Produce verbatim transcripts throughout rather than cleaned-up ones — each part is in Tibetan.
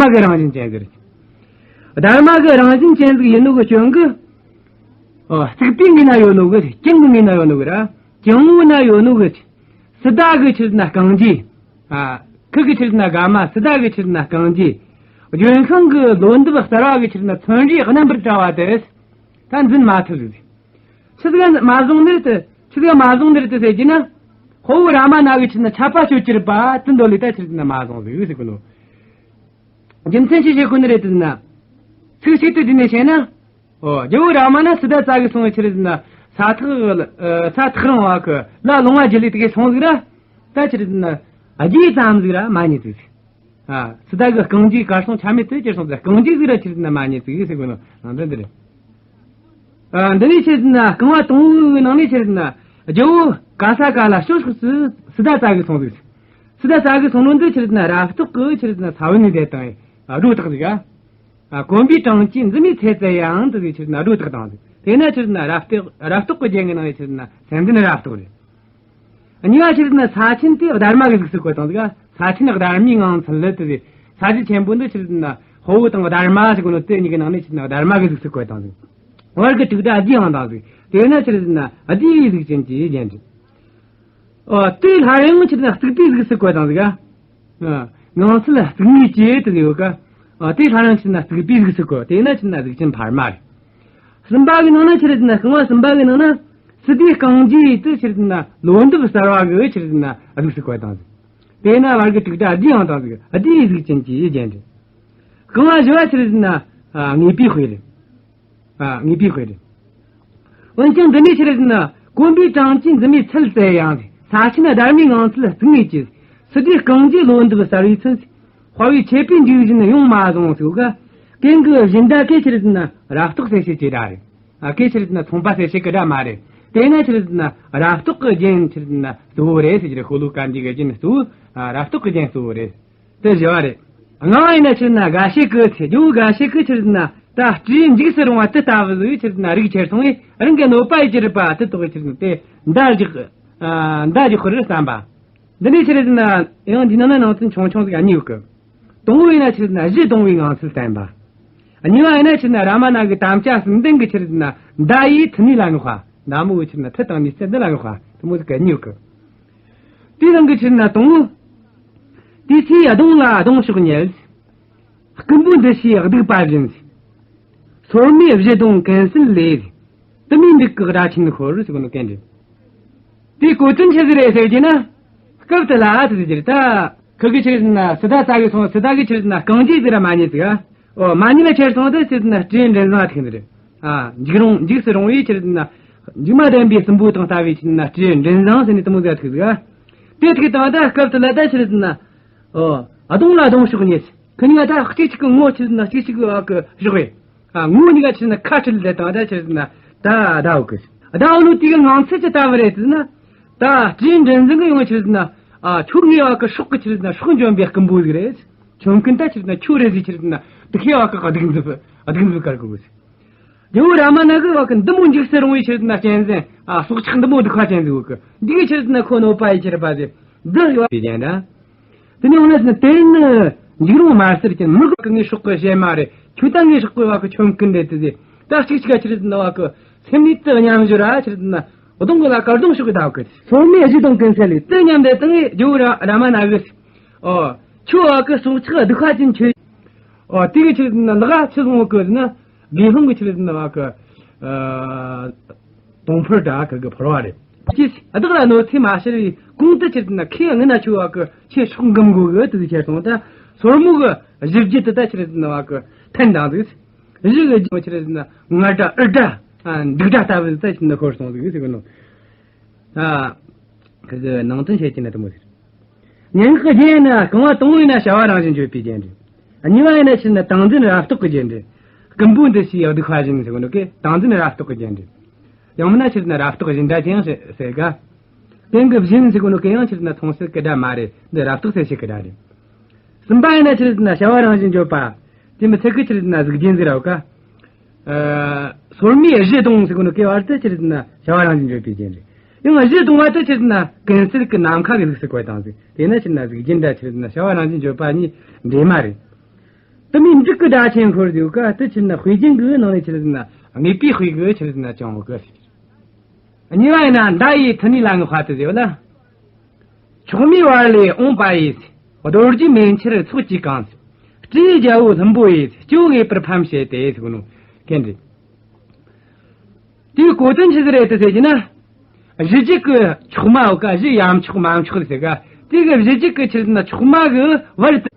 སྡར་མ་གི་རང་བཞིན་ཅན་ཟིག་རེད། སྡར་མ་གི་རང་བཞིན་ཅན་ཟིག་ཡིན་ནོ་གི་རྐྱེན་གི། ཨོ། རྩིག་པའི་ངོས་ན་ཡོད་ནོ་གི། གྱང་གི་ངོས་ན་ཡོད་ནོ་གི་ར། གྱང་ངོས་ན་ཡོད་ནོ་གི། སི་ཏཱ་གི་ཆི་རེད་ན་རྐང་རྗེས། ཨ། ཁུ་གི་ཆི་རེད་ན་དགའ་མ། སི་ཏཱ་གི་ཆི་རེད་ན་རྐང་རྗེས། ལྗོན་ཤིང་གི་ལོ་འདབ་གསར་བ་གི་ཆི་རེད་ན་ཚོན་རིས་རྣམ་པར་བཀྲ་བ་དེ། ད་འཛིན་མ་ཐུབ་ཟིག། ཆི་ཟིག་མ་བཟུང་ནི་རེད་དེ། ཆི་ཟིག་མ་བཟུང་ནི་རེད་དེ་ཟེར་གྱི་ན། དཔའ་བོ་རཱ་མ་ན་གི་ཆི་རེད་ན་ཆད་པ་གཅོད་ཀྱི་རེད་པ། དེ་འདོད་ལས་ད་ཆི་རེད་ན་མ་བཟུང་ཟིག་ཟེར་གི་ནོ། རྒྱུ་མཚན་ཅི་བྱེད་དགོས་ནི་རེད་དེ་ན། ཚིག་གཅིག་ཏུ་བསྡུས་ནས་བཤད་ན། ཨོ། རྒྱལ་བོ་རཱ་མ་ན་སི་ཏཱ་བཙལ་གི་སོང་བའི་ཆི་རེད་ན། ས་ཐག་ས་ཐག་རིང་བ་གི་ལ་ལུང་བ་བརྒྱུད་ལས་དེ་གས་སོང་ཟིག་ར། ད་ཆི་རེད་ན། རྗེས་ཙམ་ཟིག་ར་མ་རྙེད་ཟིག། ཨ། སི་ཏཱ་གི་རྐང་རྗེས་གར་སོང་ཆ་མེད་དུ་གྱུར་སོང་ཟིག། རྐང་རྗེས་ཟིག་ར་ཆི་རེད་ན་མ་རྙེད་ཟིག་ཟེར་གོ་ནོ་ནང་དོན་འདི་རེད། ཨ། འདི་ནས་ཆི་རེད་ན་རྐང་བ་དང་པོའི་ནང་ནས་ཆི་རེད་ན། རྒྱལ་བོ་ག་ས་ག་ལ་ཕྱོགས་ཕྱོགས་སུ་སི་ཏཱ་བཙལ་གི་སོང་ཟིག། སི་ཏཱ་བཙལ་གི་སོང་ནོ་འདི་ཆི་རེད་ན་རབ་རྟོག་གི་ཆི་རེད་ན་ས་བོན་ནས་བསྡད་དང་། ཨ། སྒྲོ་བཏགས་ཟིག། ཨ། ཨ། གོམ་པའི་གྲངས་ཀྱིས་འཛིན་མའི་ཚད་བཙལ་ཡང་དུ་ཟིག་ཆི་རེད་ན་སྒྲོ་བཏགས་དང་ཟིག། དེས་ན་ཆི་རེད་ན་རབ་རྟོག་རབ་རྟོག་གི་རྒྱན་གྱི་ནང་ནས་ཆི་རེད་ན་སེམས་ལྡན་རབ་རྟོག་རེད། གཉིས་པ་ཆི་རེད་ན་ས་ཆེན་དེ་སྡར་མ་གི་གཟུགས་སུ་བཀོད་དང་ཟིག། ས་ཆེན་སྡར་མའི་ངང་ཚུལ་ལ་དེ་ས་ཆེན་ཆེན་པོ་འདི་ཆི་རེད་ན་དཔའ་བོ་དང་སྡར་མ་ཟེར་གོ་ནོ་དེ་གཉིས་ཀྱི་ནང་ནས་ཆི་རེད་ན་སྡར་མ་གི་གཟུགས་སུ་བཀོད་དང་ཟིག། བར་གྱི་དྲུག་སྒྲ་བསྡུས་ཡང་དང་ཟིག། དེས་ན་ཆི་རེད་ན་བསྡུས་པའི་གཟུགས་ཅན་གྱི་རྒྱན་རེད། ཨོ། དེ་སླར་ཡང་ཆི་རེད་ན་རྩིག་པའི་གཟུགས་སུ་བཀོད་དང་ཟིག། ཨ། ངང་ཚུལ་རྩིག་ངོས་ཀྱི་དེ་ཡོད་ཀ། ཨ། དེ་སླར་ཡང་ཆི་རེད་ན་རྩིག་པའི་གཟུགས་སུ་བཀོད། དེས་ན་ཆི་རེད་ན་གཟུགས་ཅན་འཕར་མ་རེད། གསུམ་པ་གི་ནང་ན་ཆི་རེད་ན། རྐང་བ་གསུམ་པ་གི་ནང་ན་སི་ཏཱའི་རྐང་རྗེས་དེ་ཆི་རེད་ན་ལོ་འདབ་གསར་བ་གི་ཆི་རེད་ན་གཟུགས་སུ་བཀོད་དང་ཟིག། དེས་ན་བར་གྱི་དྲུག་སྒྲ་བསྡུས་ཡང་དང་ཟིག། བསྡུས་པའི་གཟུགས་ཅན་གྱི་རྒྱན་རེད། རྐང་བ་བཞི་བ་ཆི་རེད་ན། ཨ། ངེས་པའི་དཔེ་རེད། ཨ། ངེས་པའི་དཔེ་རེད། འོན་ཀྱང་འདི་ནས་ཆི་རེད་ན། གོམ་པའི་གྲངས་ཀྱིས་འཛིན་མའི་ཚད་བཙལ་ཡང་། ས་ཆེན་སྡར་མའི་ངང་ཚུལ་རྩིག་ངོས་ཀྱི། སི་ཏཱའི་རྐང་རྗེས་ལོ་འདབ་གསར་བའི་ཚུལ། དཔའ་བོའི་ཆད་པས་འཇིགས་བཞིན་ཡོང་མ་བཟུང་ཟེར་ག། གན་གི་བཞིན་སྒྲ་གན་ཆི་རེད་ན་རབ་རྟོག་གསལ་བྱེད་ཀྱི་སྒྲ་རེད། ཨ། གན་ཆི་རེད་ན་མཚུངས་པ་གསལ་བྱེད་ཀྱི་སྒྲ་མ་རེད། དེས་ན་ཆི་རེད་ན་རབ་རྟོག་གི་རྒྱན་ཆི་རེད་ན་གཙོ་བོ་རེད་ཟེར་གྱི་རེད། ཤོ་ལོ་ཀ་འདི་གི་རྒྱན་གཙོ་བོ། ཨ། རབ་རྟོག་གི་རྒྱན་གཙོ་བོ་རེད། དེ་བཞི་བ་རེད། ལྔ་བ་ཡིན་ན་ཆི་རེད་ན་དགའ་བྱེད་ཀྱི་ཚེ། རྒྱལ་བོ་དགའ་བྱེད་ཀྱི་ཆི་རེད་ན་ད་སྤྲེའུ་འཇིགས་སུ་རུང་བ་དེ་ལྟ་བུ་ཟིག་ཆི་རེད་ན་རིག་ཁྱེར་སོང་བས། རང་གི་གནོད་པ་ཡི་གྱུར་པ་དེ་དག་ཆི་རེད་ན་དེ་མདའ་རྒྱག་ཨ། མདའ་རྒྱག་དགོས་རེད་བསམ་པ། འདི་ནས་ཆི་རེད་ན་ཡང་འདི་ནང་ན་ནང་ཚན་ཆུང་ཆུང་ཟིག་གཉིས་ཡོད་གི། དང་པོ་ཡིན་ན་ཆི་རེད་ན་གཞུ་བརྡུང་བའི་ངང་ཚུལ་བསྟན་པ། གཉིས་པ་ཡིན་ན་ཆི་རེད་ན་རཱ་མ་ན་གི་དམ་བཅའ་གསུམ་ལྡན་གི་ཆི་རེད་ན་མདའ་ཡི་མཐུ་ནུས་ལ་བསྔགས་པ། མདའ་མོ་གི་ཆི་རེད་ན་མཐུ་དང་ནུས་རྩལ་འདི་ལ་བསྔགས་པ། དེ་མོ་ཟིག་གི་གཉིས་ཡོད་གི། དེའི་ནང་གི་ཆི་རེད་ན་དང་པོ། དེའི་ཚེ་གདོང་ལ་གདོང་ཕྱོགས་ཉིད། རྐུན་པོ་འདི་ཕྱིའི་གདུག་པ་བཞིན། སོར་མོས་གཞུ་བརྡུང་གན་གསོད་ལས། དུ་མའི་འབྲུག་གི་སྒྲ་ཆེན་ཤོར་ཟེར་གོ་ནོ་གན་རེད། དེའི་གོ་དོན་ཆི་ཟིག་རེད་ཟེར་གྱི་ན། སྐབས་དེ་ལ་དེ་ཟེར་གྱི་རེད་ད། ཁུ་གི་ཆི་རེད་ན་སི་ཏཱ་བཙལ་གི་སོང་། སི་ཏཱ་གི་ཆི་རེད་ན་རྐང་རྗེས་ཟིག་ར་མ་རྙེད་ཟིག། ཨ། ཨོ། མ་རྙེད་ལ་ཁྱེར་སོང་དུ་ཆི་རེད་ན་སྤྲེའུ་མགྲིན་བཟང་ཐུག་ནི་རེད། ཨ། འཇིགས་རུང་འཇིགས་སུ་རུང་བའི་ཆི་རེད་ན་མཇུག་མ་ལྡན་པའི་སྲིན་པོ་དང་ལྟ་བུའི་ཆི་རེད་ན་སྤྲེའུ་མགྲིན་བཟང་ཟེར་ནི་དེ་མོ་ཟིག་ཐུག་ཟིག། དེ་ཐུག་དང་ད་སྐབས་དེ་ལ་ད་ཆི་རེད་ན། ཨོ། གདོང་ལ་གདོང་ཕྱོགས་ཉིད། ཁི་གཉིས་ཀ་ད་གཅིག་གཅིག་གི་ངོ་ཆི་རེད་ན་གཅིག་གཅིག་གི་བ་གི་ཕྱོགས་ཡིན། ཨ། ངོ་གཉིས་ཀ་ཆི་རེད་ན་ཁ་བྲལ་ལས་དང་ད་ཆི་རེད་ན་ད་ཟླ་བ་གི་ཟླ་བ་ལོ་དེ་གི་ངང་ཚུལ་ཅི་ལྟ་བུ་རེད་ཟེར་ན། ད་སྤྲེའུ་མགྲིན་བཟང་གི་ཡོང་ཆི་རེད་ན། ཨ། ཁྱོད་ངའི་བ་གི་སྲོག་གི་ཆི་རེད་ན་སྲོག་འཇོམས་པའི་རྐུན་པོ་ཟིག་རེད། ཁྱོད་རྐུན་ད་ཆི་རེད་ན་ཁྱོད་རེད་ཟིག་ཆི་རེད་ན་དུ་ཁའི་བ་གི་གདུག་འཛིན་གདུག་འཛིན་དཀར་གི་གོ་ཟིག། རྒྱལ་བོ་རཱ་མ་ན་གི་བ་གི་འདི་མོ་འཇིགས་སུ་རུང་བའི་ཆི་རེད་ན་གཅན་གཟན། ཨ། སྲོག་ཆགས་འདི་མོ་སྡུག་པ་ཅན་ཟིག་ཡོད་གི། འདི་གི་ཆི་རེད་ན་ཁོ་གནོད་པ་ཡི་ཁྱེར་པ་ཟིག། འདི་ཡོད་པའི་རྒྱན་ད། དེ་ནས་འོ་ན་དེ་ནི་འཇིགས་རུང་མ་ཟེར་གྱི་མི་གི་ངའི་སྲོག་གི་གཞན་མ་རེད། ཁྱོད་ད་ངའི་སྲོག་གི་བ་གི་ཁྱོད་རྐུན་རེད་དེ་ཟེར། ད་གཅིག་གཅིག་ག་ཆི་རེད་ན་བ་གི་སེམས་ནས་དུ་མཉམ་བཞུར་ར་ཆི་རེད་ན་གདོང་གི་ལ་དཀར་གདོང་ཕྱོགས་གི་ཟླ་བ་གི། སོར་མོས་གཞུ་བརྡུང་གན་གསོད་ལས། དུ་མཉམ་དེ་དང་རྒྱལ་བོ་རཱ་མ་ན་གི། ཨོ། ཁྱོད་བ་གི་སྲོག་ཆགས་སྡུག་པ་ཅན་ཁྱོད། ཨོ། དེ་གི་ཆི་རེད་ན་ལག་ཆི་བཟུང་གི་ཟེར་ན། དགེ་སློང་གི་ཆི་རེད་ན་བ་གི། ཨ། དུང་ཕོར་འདྲ་གི་གི་ཕོར་བ་རེད། ཅིས་བདག་ལ་གནོད་འཚེ་མ་བྱེད་པའི་གོང་དུ་ཆི་རེད་ན་ཁོས་སྔོན་ན་ཁྱོད་བ་གི་ཁྱོད་སྲོག་འགུམ་དགོས་གི་དེ་ཟིག་ཁྱེར་སོང་། ད་སོར་མོ་གི་གཞུ་རྒྱུད་དེ་ད་ཆི་རེད་ན་བ་གི་འཐེན་དང་ཟིག། གཞུ་གི་རྒྱུ་ཆི་རེད་ན་ངར་སྒྲ་འུར་སྒྲ། ཨ། འབྲུག་སྒྲ་ལྟ་བུ་ད་ཆི་རེད་ན་ཤོར་སོང་ཟིག་ཟེར་གི་ནོ། ཨ། ཁི་གི་ནང་དོན་བཤད་ཀྱི་ན་དེ་མོ་ཟིག། སྙན་ངག་གི་རྒྱན་ཡིན་ན་རྐང་བ་དང་པོ་ཡིན་ན་བྱ་བ་རང་བཞིན་བརྗོད་པའི་རྒྱན་རེད། གཉིས་པ་ཡིན་ན་ཆི་རེད་ན་དང་འཛིན་རབ་རྟོག་གི་རྒྱན་རེད། རྐུན་པོ་འདི་ཕྱིའི་གདུག་པ་བཞིན་ཟེར་གོ་ནོ་གི་དང་འཛིན་རབ་རྟོག་གི་རྒྱན་རེད། ཡང་མིན་ན་ཆི་རེད་ན་རབ་རྟོག་བཞིན་སྒྲ་ཅན་ཟེར་ག། དེང་གི་བཞིན་ཟེར་གོ་ནོ་གི་ཡང་ཆི་རེད་ན་མཚུངས་གསལ་གི་སྒྲ་མ་རེད། འདི་རབ་རྟོག་གསལ་བྱེད་གི་སྒྲ་རེད། གསུམ་པ་ཡིན་ན་ཆི་རེད་ན་བྱ་བ་རང་བཞིན་བརྗོད་པ། དེ་མི་ཚད་གི་ཆི་རེད་ན་གཟུགས་རྒྱན་ཟེར་ར་བ་ག། ཨ། སོར་མོས་གཞུ་བརྡུང་ཟེར་གོ་ནོ་གི་བར་དུ་ཆི་རེད་ན་བྱ་བ་རང་བཞིན་བརྗོད་པའི་རྒྱན་རེད། ཡང་གཞུ་བརྡུང་བ་དེ་ཆི་རེད་ན་གན་གསོད་གི་ནམ་མཁའ་གི་གཟུགས་སུ་བཀོད་བཏང་ཟིག། དེས་ན་ཆི་རེད་ན་གཟུགས་རྒྱན་འདྲ་ཆི་རེད་ན་བྱ་བ་རང་བཞིན་བརྗོད་པ་གཉིས་འདྲེས་མ་རེད། དུ་མའི་འབྲུག་གི་སྒྲ་ཆེན་འཁོར་ཡོད་ཀ། དེ་ཕྱིར་ན་དཔེ་རྒྱན་གྱི་ནང་ནས་ཕྱིར་ན་དངོས་པོའི་དཔེ་གི་ཕྱིར་ན་ཅང་གི། གཉིས་པ་ཡིན་ན་མདའ་ཡི་མཐུ་ནུས་ལ་བསྔགས་པ་དེ་ཡོད་ལ། མཆོག་མའི་བར་ལས་འོངས་པ་ཡིས། རྡོ་རྗེ་མེ་ཆར་ཚོགས་ཀྱིས་གང་། སྤྲེའུ་རྒྱལ་པོ་ལྷུན་པོ་ཡིས། སྤྱི་བོ་ངེས་པར་ཕམ་བྱས་ཏེ་ཟེར་གོ་ནོ་གན་རེད། དེའི་གོ་དོན་ཆི་ཟིག་རེད་དེ་ཟེར་གྱི་ན། གཞི་རྒྱུད་ཀྱི་མཆོག་མའོ་ཀ། གཞི་ཡ་མཆོག་མ་མཆོག་ཟེར་ག། དེ་གི་གཞི་རྒྱུད་ཀྱི་ཕྱིར་ན་མཆོག་མ་གི་བར་དུ།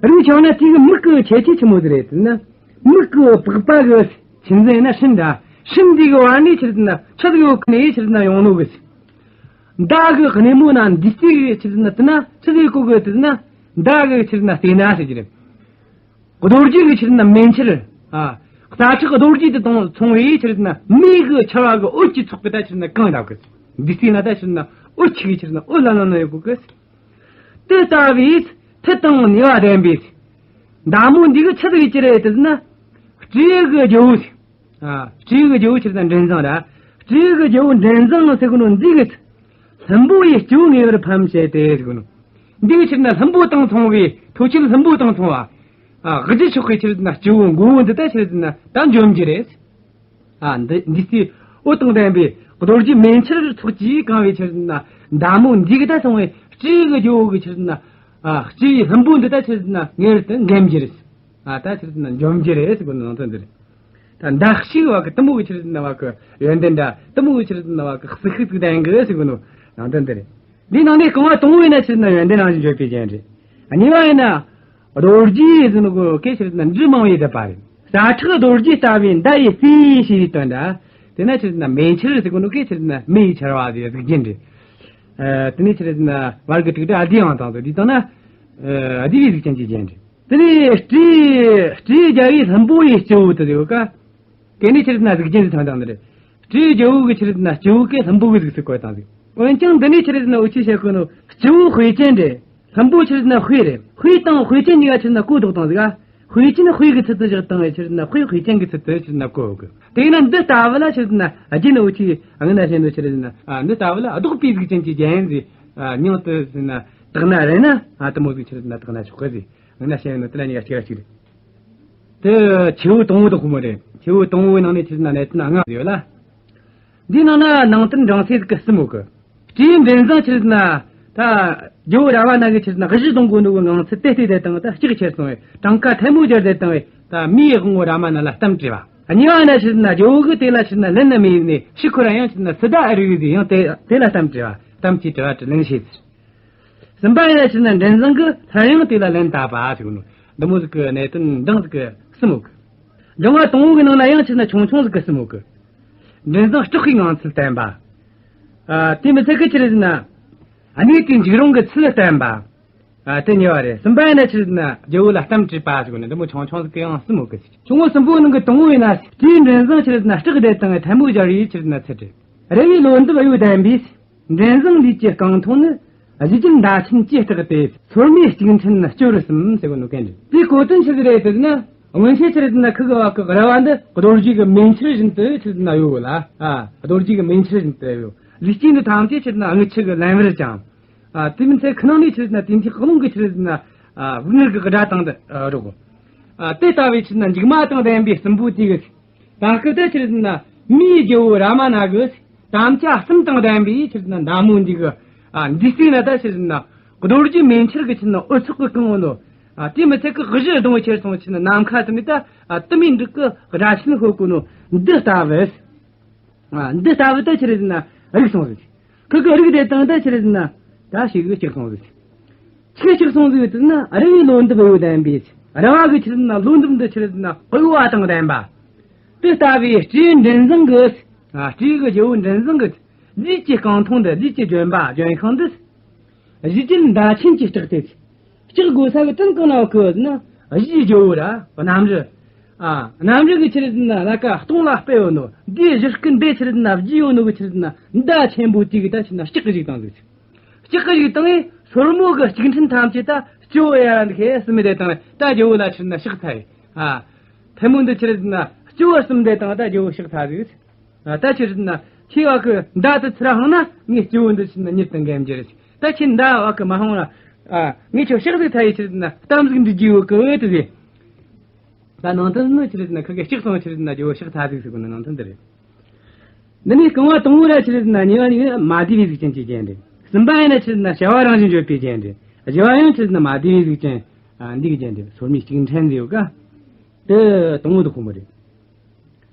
རིགས་ཆུང་ན་དེ་གི་མིག་གི་ཁྱད་ཆོས་ཆི་མོ་ཟིག་རེད་དེ་ན། མིག་གི་པགས་པ་གི་ཆུ་འཛིན་ན་སྲིན་འདྲ། སྲིན་འདི་གི་བར་ནས་ཕྱིར་ན་ཆུ་ཟིག་ཡོད་གི་ནས་ཕྱིར་ན་ཡོང་ནོ་གི། མདའ་གི་སྣེ་མོ་ན་འདི་སྟེ་གི་ཕྱིར་ན་དེ་ན་ཆུ་ཟིག་གོ་གི་དེ་ན། མདའ་གི་ཕྱིར་ན་སྟེ་ན་ཟེར་གྱི་རེད། རྡོ་རྗེ་གི་ཕྱིར་ན་མེ་ཆར། ཨ། རྩྭ་ཁྲག་རྡོ་རྗེ་དེ་དང་མཚུངས་པའི་ཕྱིར་ན་མེ་གི་ཆར་བ་གི་འོད་ཀྱི་ཚོགས་ཀྱི་ད་ཕྱིར་ན་གང་འདྲ་གི། འདི་སྟེང་ན་ད་ཕྱིར་ན་འོད་ཆི་གི་ཕྱིར་ན་འོད་ལ་ལ་ན་ཡོད་གི། དེ་ལྟ་བུའི་མཐུ་དང་ནུས་པ་ལྡན་པའི་མདའ་མོ་འདི་གི་ཆི་ཟིག་ཅི་རེད་དེ་ན། སྤྲེའུ་གི་རྒྱལ་པོ། ཨ། སྤྲེའུ་གི་རྒྱལ་པོ་ཕྱིར་ན་མགྲིན་བཟང་ར། སྤྲེའུ་གི་རྒྱལ་པོ་མགྲིན་བཟང་ཟེར་གོ་ནོ་འདི་གི་ལྷུན་པོ་ཡི་སྤྱི་བོ་ངེས་པར་ཕམ་བྱས་ཏེ་ཟེར་གོ་ནོ། འདི་གི་ཕྱིར་ན་ལྷུན་པོ་དང་མཚུངས་པའི་མཐོ་ཁྱད་ལྷུན་པོ་དང་མཚུངས་པ། ཨ། གཞི་མཆོག་གི་ཕྱིར་ན་སྤྱི་བོ་མགོ་བོ་འདི་ད་ཕྱིར་ན་ད་འཇོམས་རྒྱུ་རེད། ཨ། འདི་འདི་སྟེ་འོད་དང་ལྡན་པའི་རྡོ་རྗེ་མེ་ཆར་ཚོགས་ཀྱིས་གང་བའི་ཕྱིར་ན་མདའ་མོ་འདི་གི་ད་སོང་བའི་སྤྲེའུ་གི་རྒྱལ་པོ་གི་ཕྱིར་ན། ཨ། སྤྱི་བོའི་ལྷུན་པོ་འདི་ད་ཕྱིར་ན་ངེས་པར་དུ་འགེམས་རྒྱུ་རེད། ཨ། ད་ཕྱིར་ན་འཇོམས་རྒྱུ་རེད་ཟེར་གོ་ནོ་ནང་དོན་འདི་རེད། ད་མདའ་གཅིག་བ་གི་གཏུམ་པོ་གི་ཕྱིར་ན་བ་གི་ཡོན་ཏན་འདྲ། གཏུམ་པོ་གི་ཕྱིར་ན་བ་གི་ཟིལ་ཤུགས་ཅིག་ལྡན་གི་ཟེར་གོ་ནོ་ནང་དོན་འདི་རེད། འདིའི་ནང་ནས་རྐང་བ་དང་པོ་ཡིན་ན་ཕྱིར་ན་ཡོན་ཏན་རང་བཞིན་བརྗོད་པའི་རྒྱན་རེད། གཉིས་པ་ཡིན་ན་རྡོ་རྗེ་ཟེར་ནོ་གི་སྐད་ཕྱིར་ན་འབྲུ་མང་བོས་བསྡུས་པ་རེད། ཟ་ཁྲག་རྡོ་རྗེ་ལྟ་བུའི་མདའ་ཡི་རྩེ་ཞེས་པའི་དོན་འདྲ། དེ་ན་ཕྱིར་ན་མེ་ཆར་ཟེར་གོ་ནོ་སྐད་ཕྱིར་ན་མེ་ཡི་ཆར་བ་ཟེར་གཟུགས་ཅན་རེད། ཨ། དེ་ནས་ཕྱིར་ན་བར་གི་དྲུག་སྒྲ་བསྡུས་ཡང་དང་དུ་བསྡུས་བཏང་ན། ཨ། བསྡུས་པའི་གཟུགས་ཅན་གྱི་རྒྱན་རེད། དེ་ནས་སྤྲེའུ་སྤྲེའུ་རྒྱལ་པོའི་ལྷུན་པོ་ཡི་སྤྱི་བོ་དུ་ཡོད་ཀ། དེ་ནས་ཕྱིར་ན་གཟུགས་ཅན་དུ་ཐོན་དང་ནི་རེད། སྤྲེའུ་རྒྱལ་པོ་གི་ཕྱིར་ན་སྤྱི་བོ་གི་ལྷུན་པོ་གི་གཟུགས་སུ་བཀོད་དང་ཟིག་འོན་ཀྱང་འདི་ནས་ཕྱིར་ན་འུ་ཆོས་བཤད་གོ་ནོ་སྤྱི་བོ་དཔེ་ཅན་རེད། ལྷུན་པོ་ཕྱིར་ན་དཔེ་རེད། དཔེ་དང་དཔེ་ཅན་གཉིས་ཀ་ཕྱིར་ན་གོ་ལྡོག་དང་ཟིག་དཔེ་ཅན་དཔེ་གི་ཚུལ་དུ་བཞག་དང་བས་ཕྱིར་ན་དཔེ་དཔེ་ཅན་གི་ཚུལ་དུ་ཕྱིར་ན་གོ་གི། དེས་ན་འདི་ལྟ་བུ་ལ་ཕྱིར་ན་རྒྱན་འུ་ཆོས་སྔ་ན་བཤད་ནོ་ཕྱིར་ན། ཨ། འདི་ལྟ་བུ་ལ་ལྡོག་པའི་གཟུགས་ཅན་གྱི་རྒྱན་ཟིག་ཨ། མྱིང་དུ་ཕྱིར་ན་བཏགས་ན་རེད་ན། ཨ། དེ་མོ་ཟིག་ཕྱིར་ན་བཏགས་ན་ཆོག་གི་ཟིག་སྔ་ན་བཤད་ནོ་དེ་ལ་གཉིས་ཀ་གཅིག་ར་གཅིག་རེད། དེ་ཆེ་བོ་དང་བོ་དང་གོ་མོ་རེད། ཆེ་བོ་དང་བོའི་ནང་ནས་ཕྱིར་ན་གནད་དོན་ལྔ་ཡོད་ལ། འདིའི་ནང་ན་ནང་དོན་འབྲིང་ཚད་ཀྱི་གསུམ་ཡོད་གི། སྤྲེའུ་མགྲིན་བཟང་ཕྱིར་ན་ད་རྒྱལ་པོ་ར་བ་ན་གི་ཕྱིར་ན་གཞི་གཏོང་དགོས་ནོ་གི་ངང་ཚུལ་དེ་ལྟས་དེ་དང་ད་ལྕག་ཁྱེར་སོང་བས་གྲངས་ཀ་ཐལ་མོ་སྦྱར་དེ་དང་བས་ད་མིའི་དབང་པོ་རཱ་མ་ན་ལ་གཏམ་དྲིས་པ། གཉིས་པ་ན་ཕྱིར་ན་རྒྱལ་པོ་གི་དེ་ལ་ཕྱིར་ན་ལན་ནི་མེད་ནས་ཕྱིར་འཁོར་ཡང་ཕྱིར་ན་སི་ཏཱ་ཨེ་རུ་ཡི་ཟིག་ཡང་དེ་དེ་ལ་གཏམ་དྲིས་པ། གཏམ་གྱི་དྲི་བ་དྲིས་ལན་བྱས་ཟེར། གསུམ་པ་ཡིན་ན་ཕྱིར་ན་མགྲིན་བཟང་གིས་སླར་ཡང་དེ་ལ་ལན་བཏབ་པ་ཟེར་གོ་ནོ། འདི་མོ་ཟིག་གི་གནད་དོན་འབྲིང་ཟིག་གི་གསུམ་ཡོད་གི། འབྲིང་བ་དང་པོ་གི་ནང་ན་ཡང་ཕྱིར་ན་ཆུང་ཆུང་ཟིག་གི་གསུམ་ཡོད་གི། མགྲིན་བཟང་སྐྲག་པའི་ངང་ཚུལ་བསྟན་པ། ཨ། དེ་མི་ཚད་གི་ཕྱིར་ན། གནས་དེའི་འཇིགས་རུང་གི་ཚུལ་བསྟན་པ། ཨ། དེ་གཉིས་པ་རེད། གསུམ་པ་ཡིན་ན་ཕྱིར་ན་རྒྱལ་པོ་ལ་གཏམ་དྲིས་པ་ཟེར་གོ་ནོ། འདི་མོ་ཆུང་ཆུང་ཟིག་གི་ཡང་གསུམ་ཡོད་གི། ཆུང་ངུ་གསུམ་པོ་ནང་གི་དང་པོ་ཡིན་ན་སྤྲེའུ་མགྲིན་བཟང་ཕྱིར་ན་སྐྲག་བསྡད་དང་ཐལ་མོ་སྦྱར་བའི་ཕྱིར་ན་ཚུལ་རེད། རལ་བའི་ལོ་འདབ་གཡོ་ལྡན་པའི། མགྲིན་བཟང་ལུས་ཀྱི་རྐང་འཐུང་ནི། གཞུ་རྒྱལ་མདའ་ཆེན་ཇི་ལྟར་ཏེ། སོར་མོས་ལྕུག་ཕྲན་སྐྱོར་བར་གསུམ་ཟེར་གོ་ནོ་གན་རེད། དེའི་གོ་དོན་ཆི་ཟིག་རེད་ཟེར་ན། སྔོན་ཆད་ཕྱིར་ན་ཁུ་གི་བ་གི་ར་བ་འདི་རྡོ་རྗེ་གི་མེ་ཆར་བཞིན་དུ་ཕྱིར་ན་གཡོ་ལ། ཨ། རྡོ་རྗེ་གི་མེ་ཆར་བཞིན་དུ་གཡོ། ལུས་སྐྱེས་འདི་ཐམས་ཅད་ཕྱིར་ན་རྔུལ་ཆུ་གིས་བརླན་པར་བཅིངས། ཨ། དེ་མིན་ཚེ་ཁི་ནང་ནས་ཕྱིར་ན་དེ་འདྲའི་རླུང་གི་ཕྱིར་ན། ཨ། དབུགས་ངར་གི་སྒྲ་དང་འདི་རོགས། ཨ། དེ་ལྟ་བུའི་ཕྱིར་ན་མཇུག་མ་དང་ལྡན་པའི་གསུམ་པོ་དེ་གི། ད་སྐབས་དེ་ཕྱིར་ན་མིའི་རྒྱལ་པོ་རཱ་མ་ན་གི་དམ་བཅའ་གསུམ་དང་ལྡན་པའི་ཕྱིར་ན་མདའ་མོ་འདི་གི། ཨ། འདི་སྲིད་ན་ད་ཕྱིར་ན་རྡོ་རྗེ་མེ་ཆར་གི་ཕྱིར་ན་འོད་ཚོགས་གི་གང་འོང་ནོ། ཨ། དེ་མི་ཚད་གི་གཞུ་གདོང་ཁྱེར་སོང་ཕྱིར་ན་ནམ་མཁའ་དུ་མི་ད། ཨ། དུ་མའི་འབྲུག་གི་སྒྲ་ཆེན་ཤོད་གོ་ནོ་འདི་ལྟ་བུ། ཨ། འདི་ལྟ་བུ་ད་ཕྱིར་ན་རིག་སོང་ཟིག་ཁུ་གི་རིག་དེ་དང་ད་ཕྱིར་ན་ད་ཞིག་གི་སྐྲག་སོང་ཟིག་ཆི་སྐྲག་སོང་ཟིག་ཟེར་ན་རལ་བའི་ལོ་འདབ་གཡོ་ལྡན་པའི། རལ་བ་གི་ཕྱིར་ན་ལོ་འདབ་འདི་ཕྱིར་ན་གཡོ་བ་དང་ལྡན་པ། དེ་ལྟ་བུའི་སྤྲེའུ་མགྲིན་བཟང་གི། ཨ། སྤྲེའུ་གི་རྒྱལ་པོ་མགྲིན་བཟང་གི་ལུས་ཀྱི་རྐང་འཐུང་འདི། ལུས་ཀྱི་ལྗོན་པ་ལྗོན་ཤིང་འདི། གཞུ་རྒྱལ་མདའ་ཆེན་གྱིས་སྐྲག་སྟེ། སྐྲག་དགོས་ས་གི་དོན་གང་ན་བ་གི་ཟེར་ན། གཞུའི་རྒྱལ་པོ་ར་གནམ་རུ། ཨ། གནམ་རུ་གི་ཕྱིར་ན་ལ་ཀ་སྟོང་ལ་སྤེལ་ཡོད་ནོ། འདིའི་གཞུ་རྒྱལ་འདི་ཕྱིར་ན་བརྒྱུས་ཡོད་ནོ་གི་ཕྱིར་ན་མདའ་ཆེན་པོ་དེ་གིས་ད་ཕྱིར་ན་སྐྲག་གི་བཅུག་བཏང་ཟིག་སྐྲག་གི་བཅུག་བཏང་ངས་སོར་མོ་གི་ལྕུག་ཕྲན་ཐམས་ཅད་ད་སྤྱི་བོ་ཡར་འདི་ཁེ་སི་མི་དེ་དང་ད་རྒྱལ་པོ་ལ་ཕྱིར་ན་ཕྱག་འཚལ་ཡི། ཨ། ཐལ་མོ་འདི་ཕྱིར་ན་སྤྱི་བོ་གསུམ་དེ་དང་ད་རྒྱལ་པོ་ཕྱག་འཚལ་ཟིག་ཨ། ད་ཕྱིར་ན་ཁྱེད་བ་གི་མདའ་དེ་ཚུར་འཕངས་ན་ངས་སྤྱི་བོ་འདི་ཕྱིར་ན་མྱུར་དུ་འགེམས་རྒྱུ་རེད། ད་ཁྱེད་མདའ་བ་གི་མ་འཕངས་ན། ཨ། ངས་ཁྱོད་ཕྱག་ཟིག་འཚལ་ཡི་ཕྱིར་ན་གཏམ་ཟིག་འདྲི་རྒྱུ་ཡོད་གི་དེ་ཟེར། ད་ནང་དོན་ནི་ཆི་རེད་ཟེར་ན་ཁ་གི་ལྕགས་སོང་ཆི་རེད་ཟེར་ན་ཇོ་བོ་ཕྱག་འཚལ་གཟིགས་ཟེར་གོ་ནི་ནང་དོན་འདི་རེད། འདི་ནི་རྐང་བ་དང་པོ་ར་ཆི་རེད་ཟེར་ན་གཉིས་པ་ནི་མ་བསྡུས་པའི་གཟུགས་ཅན་གྱི་རྒྱན་རེད། གསུམ་པ་ཡིན་ན་ཆི་རེད་ཟེར་ན་བྱ་བ་རང་བཞིན་བརྗོད་པའི་རྒྱན་རེད། བཞི་བ་ཡང་ཆི་རེད་ཟེར་ན་མ་བསྡུས་པའི་གཟུགས་ཅན། ཨ། འདི་གི་རྒྱན་རེད། སོར་མོའི་ལྕུག་ཕྲན་ཟེར་ཡོད་ཀ། དེ་དང་པོ་དེ་ཁོ་མོ་རེད།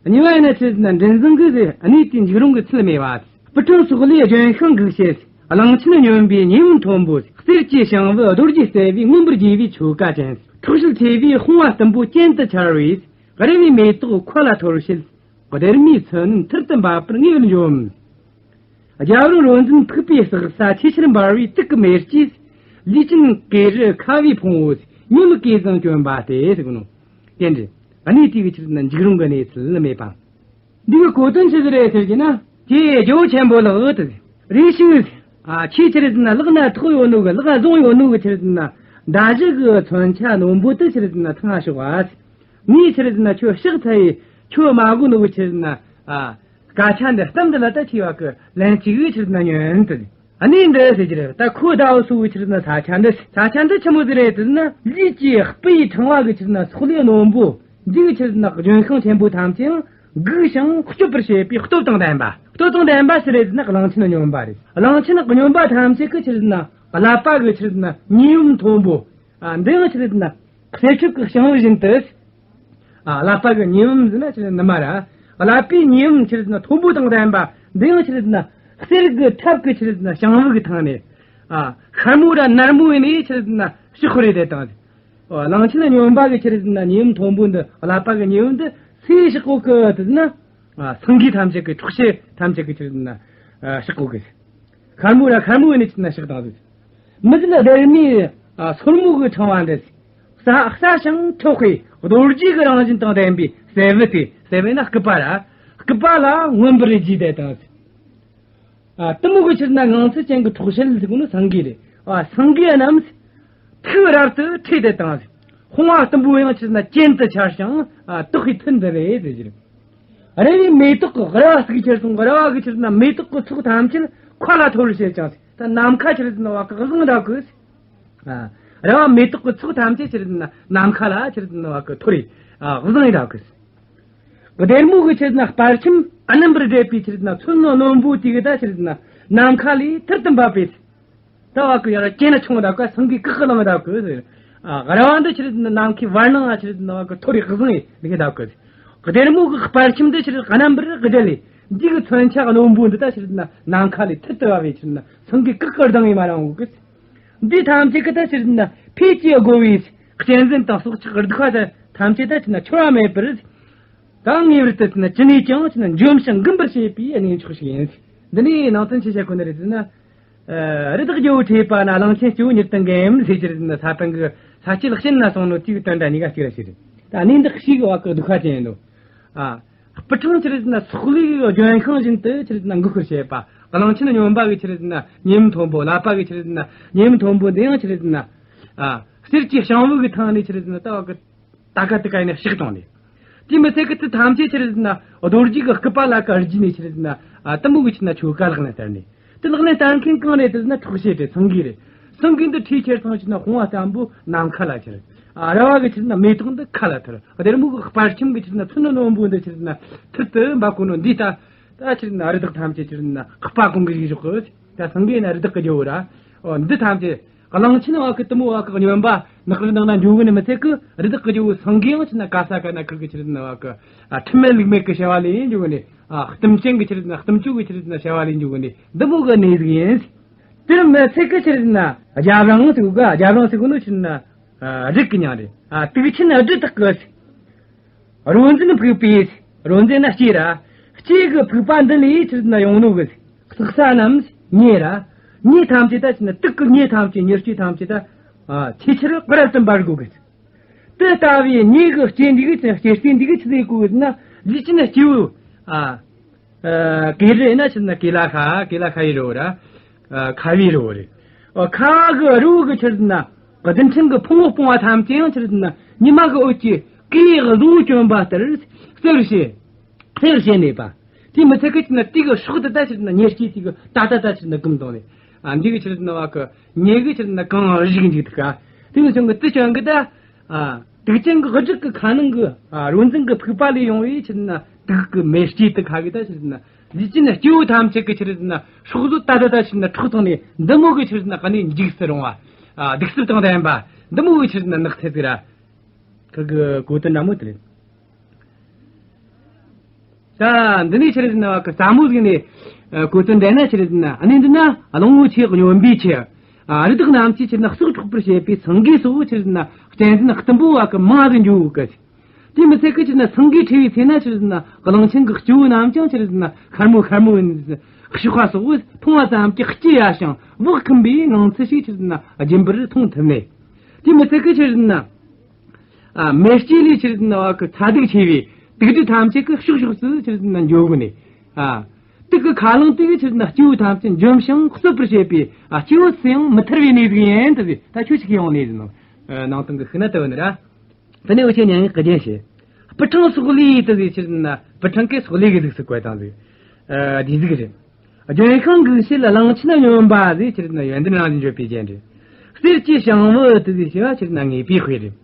གཉིས་པ་ཡིན་ན་ཆི་རེད་ཟེར་ན་མགྲིན་བཟང་གིས་ཟེར། གནས་དེའི་འཇིགས་རུང་གི་ཚུལ་སྨྲས་པ། སྤུ་ཕྲེང་སོག་ལེའི་ལྗོན་ཤིང་འགུགས་བྱེད། གླང་ཆེན་སྨྱོན་པའི་ཉེ་བུམ་མཐོན་པོ། གསེར་གྱི་བྱང་བུ་རྡོ་རྗེ་རྩེ་བའི་མངོན་པར་རྒྱས་པའི་ཆོ་ག་ཅན། འཕྲོག་བྱེད་ཆེ་བའི་དཔུང་བ་གཏུམ་པོ་གྱེན་དུ་འཕྱར་བས། རལ་བའི་མེ་ཏོག་མཁའ་ལ་འཐོར་བྱེད། སྡེར་མོའི་མཚོན་རྣོན་ཐུར་དུ་འབབ་པར་ངེས་པར་འཇོམས། རྒྱལ་པོ་རོ་འཛིན་ཕུག་པའི་ཟོག་ས་ཆེས་ཆེར་འབར་བའི་དུག་གི་མེ་ལྕེས། ལུས་ཅན་ཀེང་རུས་ཁ་བའི་ཕུང་བོ། ཉི་མ་གིས་བཟང་གྱོན་པ་སྟེ་ཟེར་གོ་ནོ། རྒྱན་རེད། གནས་དེ་གི་ཆི་རེད་ཟེར་ན་འཇིགས་རུང་གི་གནས་ཚུལ་སྨྲས་པ། འདི་གི་གོ་དོན་ཆི་ཟིག་རེད་ཟེར་གྱི་ན། ཀྱེ་ཇོ་བོ་ཆེན་པོ་ལགས་དེ། རེ་ཞིག་ཨ། ཁྱེད་ཆི་རེད་ཟེར་ན་ལག་ན་ཐོགས་ཡོད་ནོ་གི། ལག་བཟུང་ཡོད་ནོ་གི་ཆི་རེད་ཟེར་ན་མདའ་གཞུ་གི་མཚོན་ཆ་རྣོན་པོ་དེ་ཆི་རེད་ཟེར་ན་ཐང་ང་ཞོག་ཨ། ངས་ཆི་རེད་ཟེར་ན་ཁྱོད་ཕྱག་འཚལ་ཡི། ཁྱོད་མ་གོ་ནོ་གི་ཆི་རེད་ཟེར་ན། ཨ། སྐད་ཆ་འདི་གཏམ་འདི་ལ་ད་ཆེ་བ་གི་ལན་གཅིག་གི་ཆི་རེད་ཟེར་ན་ཉོན་དེ། གནས་འདི་ཟེར་གྱི་རེད། ད་ཁོ་ཟླ་བོ་སོ་གི་ཆི་རེད་ཟེར་ན་ས་ཆ་འདི། ས་ཆ་འདི་ཆི་མོ་ཟིག་རེད་ཟེར་ན། ལུས་ཀྱི་སྤུ་ཡི་ཕྲེང་བ་གི་ཆི་རེད་ཟེར་ན་སོག་ལེ་རྣོན་པོ། འདི་གི་ཆི་རེད་ཟེར་ན་ལྗོན་ཤིང་ཆེན་པོ་ཐམས་ཅད་འགུགས་ཤིང་གཅོད་པར་བྱེད་པའི་སྟོབས་དང་ལྡན་པ། སྟོབས་དང་ལྡན་པ་ཆི་རེད་ཟེར་ན་གླང་ཆེན་སྨྱོན་པ་རེད། གླང་ཆེན་སྨྱོན་པ་ཐམས་ཅད་གི་ཆི་རེད་ཟེར་ན་ཀླད་པ་གི་ཆི་རེད་ཟེར་ན་ཉེ་བུམ་མཐོན་པོ། ཨ། འདི་ཡང་ཆི་རེད་ཟེར་ན་གསེར་ཁྲབ་ཀྱི་བྱང་བུ་བཞིན་དུ། ཨ། ཀླད་པ་གི་ཉེ་བུམ་ཟེར་ན་ཆི་རེད་ཟེར་ན་མ་ར། ཀླད་པའི་ཉེ་བུམ་ཆི་རེད་ཟེར་ན་མཐོན་པོ་དང་ལྡན་པ། འདི་ཡང་ཆི་རེད་ཟེར་ན་གསེར་གྱི་ཁྲབ་ཀྱི་ཆི་རེད་ཟེར་ན་བྱང་བུ་གི་ཐང་ནས། ཨ། ཤར་མོ་ར་ནར་མོ་ཡིན་ནི་ཆི་རེད་ཟེར་ན་ཕྱག་ཁོ་རེ་དེ་དང་། ཨ། གླང་ཆེན་སྨྱོན་པ་གི་ཆི་རེད་ཟེར་ན་ཉེ་བུམ་མཐོན་པོ་འདི། ཀླད་པ་གི་ཉེ་བུམ་འདི་སུའི་ཕྱག་གོ་གི་ཟེར་ན། ཨ། སེང་གེ་ཐམས་ཅད་ཀྱི། འཕྲོག་བྱེད་ཐམས་ཅད་ཀྱི་ཆི་རེད་ཟེར་ན། ཨ། ཕྱག་གོ་གི། ཤར་མོ་ར་ཤར་མོ་ཡིན་ནི་ཆི་རེད་ཟེར་ན་ཕྱག་དང་ཟེར། མི་ཟད་སྡེར་མོའི། ཨ། སོར་མོ་གི་ཕྲེང་བ་འདི། གསལ་གསལ་ཞིང་མཁྲེགས་པའི་རྡོ་རྗེ་གི་རང་བཞིན་དང་ལྡན་པའི་སྲད་བུ་སྟེ། སྲད་བུ་ན་སྐུད་པ་ར། སྐུད་པ་ལ་མངོན་པར་རྒྱས་ཏེ་དང་། ཨ། གཏུམ་མོ་གི་ཆི་རེད་ཟེར་ན་ངང་ཚུལ་ཅན་གྱི་འཕྲོག་བྱེད་ཟེར་གོ་ནི་སེང་གེ་རེད། ཨ། སེང་གེ་རྣམས་ཐུགས་རབ་ཏུ་ཁྲོས་ཏེ་དང་། དཔུང་བ་གཏུམ་པོ་ཡང་ཆི་རེད་ཟེར་ན་གྱེན་དུ་འཕྱར་ཞིང་། ཨ། དོག་པའི་མཐུ་འདི་རེད་ཟེར་གྱི་རེད། རལ་བའི་མེ་ཏོག་གི་རལ་བ་ཟིག་ཁྱེར་སོང་། རལ་བ་གི་ཆི་རེད་ཟེར་ན་མེ་ཏོག་གི་ཚོགས་ཐམས་ཅད་མཁའ་ལ་འཐོར་བྱེད་ཅིང་། ད་ནམ་མཁའ་ཆི་རེད་ཟེར་ན་བ་གི་བཟང་འདྲ་གི། ཨ། རལ་བ་མེ་ཏོག་གི་ཚོགས་ཐམས་ཅད་ཆི་རེད་ཟེར་ན་ནམ་མཁའ་ལ་ཆི་རེད་ཟེར་ན་བ་གི་འཐོར་རེ། ཨ། བཟང་འདྲ་གི། སྡེར་མོ་གི་ཆི་རེད་ཟེར་ན་སྤར་ཁྱིམ་རྣམ་པར་བསྒྲད་པའི་ཆི་རེད་ཟེར་ན་མཚོན་རྣོན་པོ་དེ་གི་ད་ཆི་རེད་ཟེར་ན་ནམ་མཁའ་ལས་ཐུར་དུ་འབབ་པའི། ད་བ་གི་ཡར་གྱེན་ན་མཆོང་ད་ག་སེང་གེ་ཀག་ཀག་ལངས་ད་གི། ཨ། རལ་བ་འདི་ཆི་རེད་ཟེར་ན་ནམ་མཁའི་བར་སྣང་ང་ཆི་རེད་ཟེར་ན་བ་གི་འཐོར་རེ་བཟང་ངེ་ལེགས་ད་གི། སྡེར་མོ་གི་སྤར་ཁྱིམ་འདི་ཆི་རེད་རྣམ་པར་བསྒྲད་ལས། འདི་གི་མཚོན་ཆ་རྣོན་པོ་འདི་ད་ཆི་རེད་ཟེར་ན་ནམ་མཁའ་ལས་ཐུར་དུ་བབས་པའི་ཆི་རེད་ཟེར་ན་སེང་གེ་ཀག་ཀག་ལྡང་ངེ་མ་རང་འོང་གི། འདི་ཐམས་ཅད་ཀྱི་ད་ཆི་རེད་ཟེར་ན་ཕས་ཀྱི་བསྒོ་བའི་གཅན་གཟན་དང་སྲོག་ཆགས་གདུག་པ་ད་ཐམས་ཅད་ད་ཆི་རེད་ཟེར་ན་འཆོར་བ་མེད་པར། ད་ངེས་པར་དུ་ན་ཅི་ནས་ཀྱང་ཅི་ན་འཇོམས་ཤིང་འགུམ་པར་བྱེད་པའི་གནས་མཆོག་ཞིག་ཡིན། འདི་ནས་ནང་དོན་ཆེ་ཆ་ཁོ་ན་རེད་ཟེར་ན། ཨ། རི་དྭགས་རྒྱལ་པོ་ཁྲོས་པ་ན་གླང་ཆེན་སྤྱི་བོ་མྱུར་དུ་འགེམས་ཟེར་གྱི་རེད་ཟེར་ན། ས་པཎ་གྱི་ས་སྐྱ་ལེགས་བཤད་ན་གསུངས་ནོ་དེའི་དོན་དག་གཉིས་ཀ་གཅིག་ར་ཞིག་རེད། ད་གནས་འདི་ཞིག་བ་གི་གདུག་པ་ཅན་ཡིན་ནོ། ཨ། སྤུ་ཕྲེང་ཆི་རེད་ཟེར་ན་སོག་ལེའི་ལྗོན་ཤིང་བཞིན་དུ་ཆི་རེད་ཟེར་ན་འགུགས་པར་བྱེད་པ། གླང་ཆེན་སྨྱོན་པ་གི་ཆི་རེད་ཟེར་ན་ཉེ་བུམ་མཐོན་པོ། ཀླད་པ་གི་ཆི་རེད་ཟེར་ན་ཉེ་བུམ་མཐོན་པོ་འདི་ཡང་ཆི་རེད་ཟེར་ན། ཨ། གསེར་གྱི་བྱང་བུ་གི་ཐང་ནས་ཆི་རེད་ཟེར་ན་ད་བ་གི་ད་ག་དེ་ག་ཡིན་ན་ཕྱག་བཏང་ནས། དེ་མི་ཚད་ཀི་དེ་ཐམས་ཅད་ཆི་རེད་ཟེར་ན་རྡོ་རྗེ་གི་སྐུད་པ་ལ་ཀ་རྒྱུས་ནས་ཆི་རེད་ཟེར་ན། ཨ། གཏུམ་པོ་གི་ཆི་རེད་ཟེར་ན་ཆོ་ག་ལག་ལེན་བསྟར་ནས། དེ་ལག་ལེན་བསྟར་མཁན་གང་རེད་ཟེར་ན་འཕྲོག་བྱེད་དེ་སེང་གེ་རེད། སེང་གེ་འདི་ཁྲོས་ཁྱེར་སོང་ཆི་རེད་ཟེར་ན་དཔུང་བ་གཏུམ་པོ་ནམ་མཁའ་ལ་ཁྱེར། ཨ། རལ་བ་གི་ཆི་རེད་ཟེར་ན་མེ་ཏོག་འདི་མཁའ་ལ་འཐོར། སྡེར་མོ་གི་སྤར་ཁྱིམ་གི་ཆི་རེད་ཟེར་ན་མཚོན་རྣོན་པོ་འདི་ཆི་རེད་ཟེར་ན་ཐུར་དུ་འབབ་གོ་ནོ་འདི་ལྟ། ད་ཆི་རེད་ཟེར་ན་རི་དྭགས་ཐམས་ཅད་ཆི་རེད་ཟེར་ན་སྤ་གོང་གི་རིགས་ཞོག་གི། ད་སེང་གེ་ན་རི་དྭགས་ཀྱི་རྒྱལ་པོ་ར། འོ། འདི་ཐམས་ཅད། གླང་ཆེན་བ་གི་གཏུམ་པོ་བ་གི་སྨྱོན་པ་ནགས་རི་ནང་ན་འཇུག་གི་ནི་མི་ཚད་གི། རི་དྭགས་ཀྱི་རྒྱལ་པོ་སེང་གེ་ཡང་ཆི་རེད་ཟེར་ན་ག་ས་ག་ན་ཁིར་གི་ཆི་རེད་ཟེར་ན་བ་གི། ཨ། ཁྲིམས་མེད་ལུགས་མེད་གི་བྱ་བ་ལས་འཇུག་གི་ནི། ཨ། གཏུམ་ཅན་གི་ཆི་རེད་ཟེར་ན་གཏུམ་སྤྱོད་གི་ཆི་རེད་ཟེར་ན་བྱ་བ་ལས་འཇུག་གི་ནི་འདི་མོ་གི་གནས་ཟིག་ཡིན། དེར་མི་ཚད་གི་ཆི་རེད་ཟེར་ན་རྒྱབ་རིང་ཟེར་གོ་ག། རྒྱབ་རིང་ཟེར་གོ་ནོ་ཆི་རེད་ཟེར་ན། ཨ། རིགས་ཀྱི་མྱིང་རེད། ཨ། དུག་ཆེན་སྦྲུལ་དག་གི། རོ་འཛིན་ཕུག་པའི། རོ་འཛིན་ན་ལྕེ་ར། ལྕེ་གི་ཕུག་པ་འདི་ལས་ཆི་རེད་ཟེར་ན་ཡོང་ནོ་གི། སྲེག་ཟ་རྣམས་མྱེ་ར། མྱེ་ཐམས་ཅད་ད་ཆི་རེད་ཟེར་ན་དུག་གི་མྱེ་ཐམས་ཅད། མྱེ་ལྕེ་ཐམས་ཅད་ད། ཨ། ཆེས་ཆེར་རབ་ཏུ་འབར་གོ་གི། དེ་ལྟ་བུའི་མྱེ་གི་ལྕེ་འདི་གིས། ལྕེ་རྩེ་འདི་གིས་ཆི་ཟིག་གོ་གི་ཟེར་ན། ལུས་ཅན་སྐྱེ་བོ། ཨ། ཨ། ཀེང་རུས་ན་ཆི་རེད་ཟེར་ན་ཀེང་རུས་ཁ། ཀེང་རུས་ཁ་ཡི་རི་བོ་ར། ཨ། ཁ་བའི་རི་བོ་རེད། ཨ། ཁ་གི་རི་བོ་གི་ཆི་རེད་ཟེར་ན་རྡུལ་ཕྲན་གི་ཕུང་པོ་སྤུངས་པ་ཐམས་ཅད་ཡང་ཆི་རེད་ཟེར་ན་ཉི་མ་གི་འོད་ཀྱིས་གོས་བཟང་པོ་གྱོན་པ་ལྟར་གསལ་བར་བྱེད། གསལ་བར་བྱེད་ནུས་པ། དེ་མི་ཚད་གི་ཆི་རེད་ཟེར་ན་དེ་གི་སྲོག་དེ་ད་ཆི་རེད་ཟེར་ན་མྱེ་ལྕེ་དེ་གིས་ད་ལྟ་ད་ཆི་རེད་ཟེར་ན་སྐམ་བཏང་ནས། ཨ། འདི་གི་ཆི་རེད་ཟེར་ན་བ་གི་མྱེ་གིས་ཆི་རེད་ཟེར་ན་གང་བཞུགས་འཇུག་ཐུབ་ག། དེ་ནི་ཆུང་གི་དེ་ཆུང་གི་ད། ཨ། གཟུགས་ཅན་གྱི་དབུ་སྐྲ་གི་ཁ་ནང་གི་ཨ་རོ་འཛིན་གྱི་ཕུག་པ་ལས་ཡོང་བའི་ཕྱིར་ན་དུག་གི་མེ་ལྕེ་དེ་ཁ་གི་ད་ཕྱིར་ན་ལུས་ཅན་སྐྱེ་བོ་ཐམས་ཅད་ཀྱི་ཕྱིར་ན་སྲོག་རྩོལ་ད་ད་ད་ཕྱིར་ན་འཕྲོག་བཏང་ནས། འདི་མོ་གི་ཕྱིར་ན་གནས་འཇིགས་སུ་རུང་བ། ཨ་གདུག་རྩུབ་དང་ལྡན་པ་འདི་མོ་གི་ཕྱིར་ན་ནགས་ཚལ་ཟིག་ར། ཁུ་གི་གོ་དོན་འདྲ་མོ་དེ་རེད། ད་འདི་ནས་ཕྱིར་ན་བ་གི་ཟབ་མོ་ཟིག་ནས་ཨ་གོ་དོན་འདྲ་ན་ཕྱིར་ན་གནས་འདི་ན་གླང་པོ་ཆེ་སྨྱོན་པའི་ཆེ། ཨ་རི་དྭགས་རྣམས་ཀྱིས་ཕྱིར་ན་སྲོག་འཕྲོག་པར་བྱེད་པའི་སེང་གེ་སོགས་ཕྱིར་ན་གཅན་གཟན་གཏུམ་པོ་བ་གི་མང་ཟིག་འགྱོ་གི། དེ་མི་ཚད་ཀི་ཕྱིར་ན་སེང་གེ་ཁྲོས་པའི་ཚེ་ན་ཕྱིར་ན་གླང་ཆེན་གྱི་སྐྱེ་བོ་རྣམས་ཀྱང་ཕྱིར་ན་ཤར་མོ་ཤར་མོ་གཤོག་པ་སོགས་མཐོང་བ་ཙམ་གྱིས་སྐྱི་གཡའ་ཞིང་བག་འཁུམས་པའི་ངང་ཚུལ་ཞིག་ཕྱིར་ན་རྒྱུན་པར་མཐོང་ཐུབ་ནས། དེ་མི་ཚད་ཀི་ཕྱིར་ན། ཨ་མེ་ལྕེ་ལས་ཕྱིར་ན་བ་གི་ཚ་གདུག་ཆེ་བའི་དུག་སྦྲུལ་ཐམས་ཅད་ཀྱི་ཕྱོགས་ཕྱོགས་སུ་ཕྱིར་ན་འགྱོ་གི་ནས། ཨ་དུག་གི་ཁ་རླངས་དེ་གིས་ཕྱིར་ན་སྐྱེ་བོ་ཐམས་ཅད་འཇོམས་ཤིང་གསོད་པར་བྱེད་པའི་ཨ་སྐྱེ་བོ་སུ་ཡང་མི་ཐར་བའི་གནས་ཟིག་ཡིན། དེ་ད་ཁྱོད་ཅིག་ཡོང་ནས་ཟིན་ནོ། ནང་དོན་གྱི་ཤུགས་ན་ལྟ་བུ་ནི་ར། དེ་ནས་འུ་ཆོས་སྙན་ངག་གི་རྒྱན་བཤད། སྤུ་ཕྲེང་སོག་ལེའི་དེ་ཟིག་ཕྱིར་ན་སྤུ་ཕྲེང་གི་སོག་ལེ་གི་གཟུགས་སུ་བཀོད་དང་ཟིག་ཨ་འདི་ཟིག་རེད། ལྗོན་ཤིང་འགུགས་བྱེད་གླང་ཆེན་སྨྱོན་པ་ཟེར་ཕྱིར་ན་ཡོན་ཏན་རང་བཞིན་བརྗོད་པའི་རྒྱན་རེད། གསེར་གྱི་བྱང་བུ་དེ་ཟེར་བྱ་བ་ཕྱིར་ན་ངེས་པའི་དཔེ་རེད།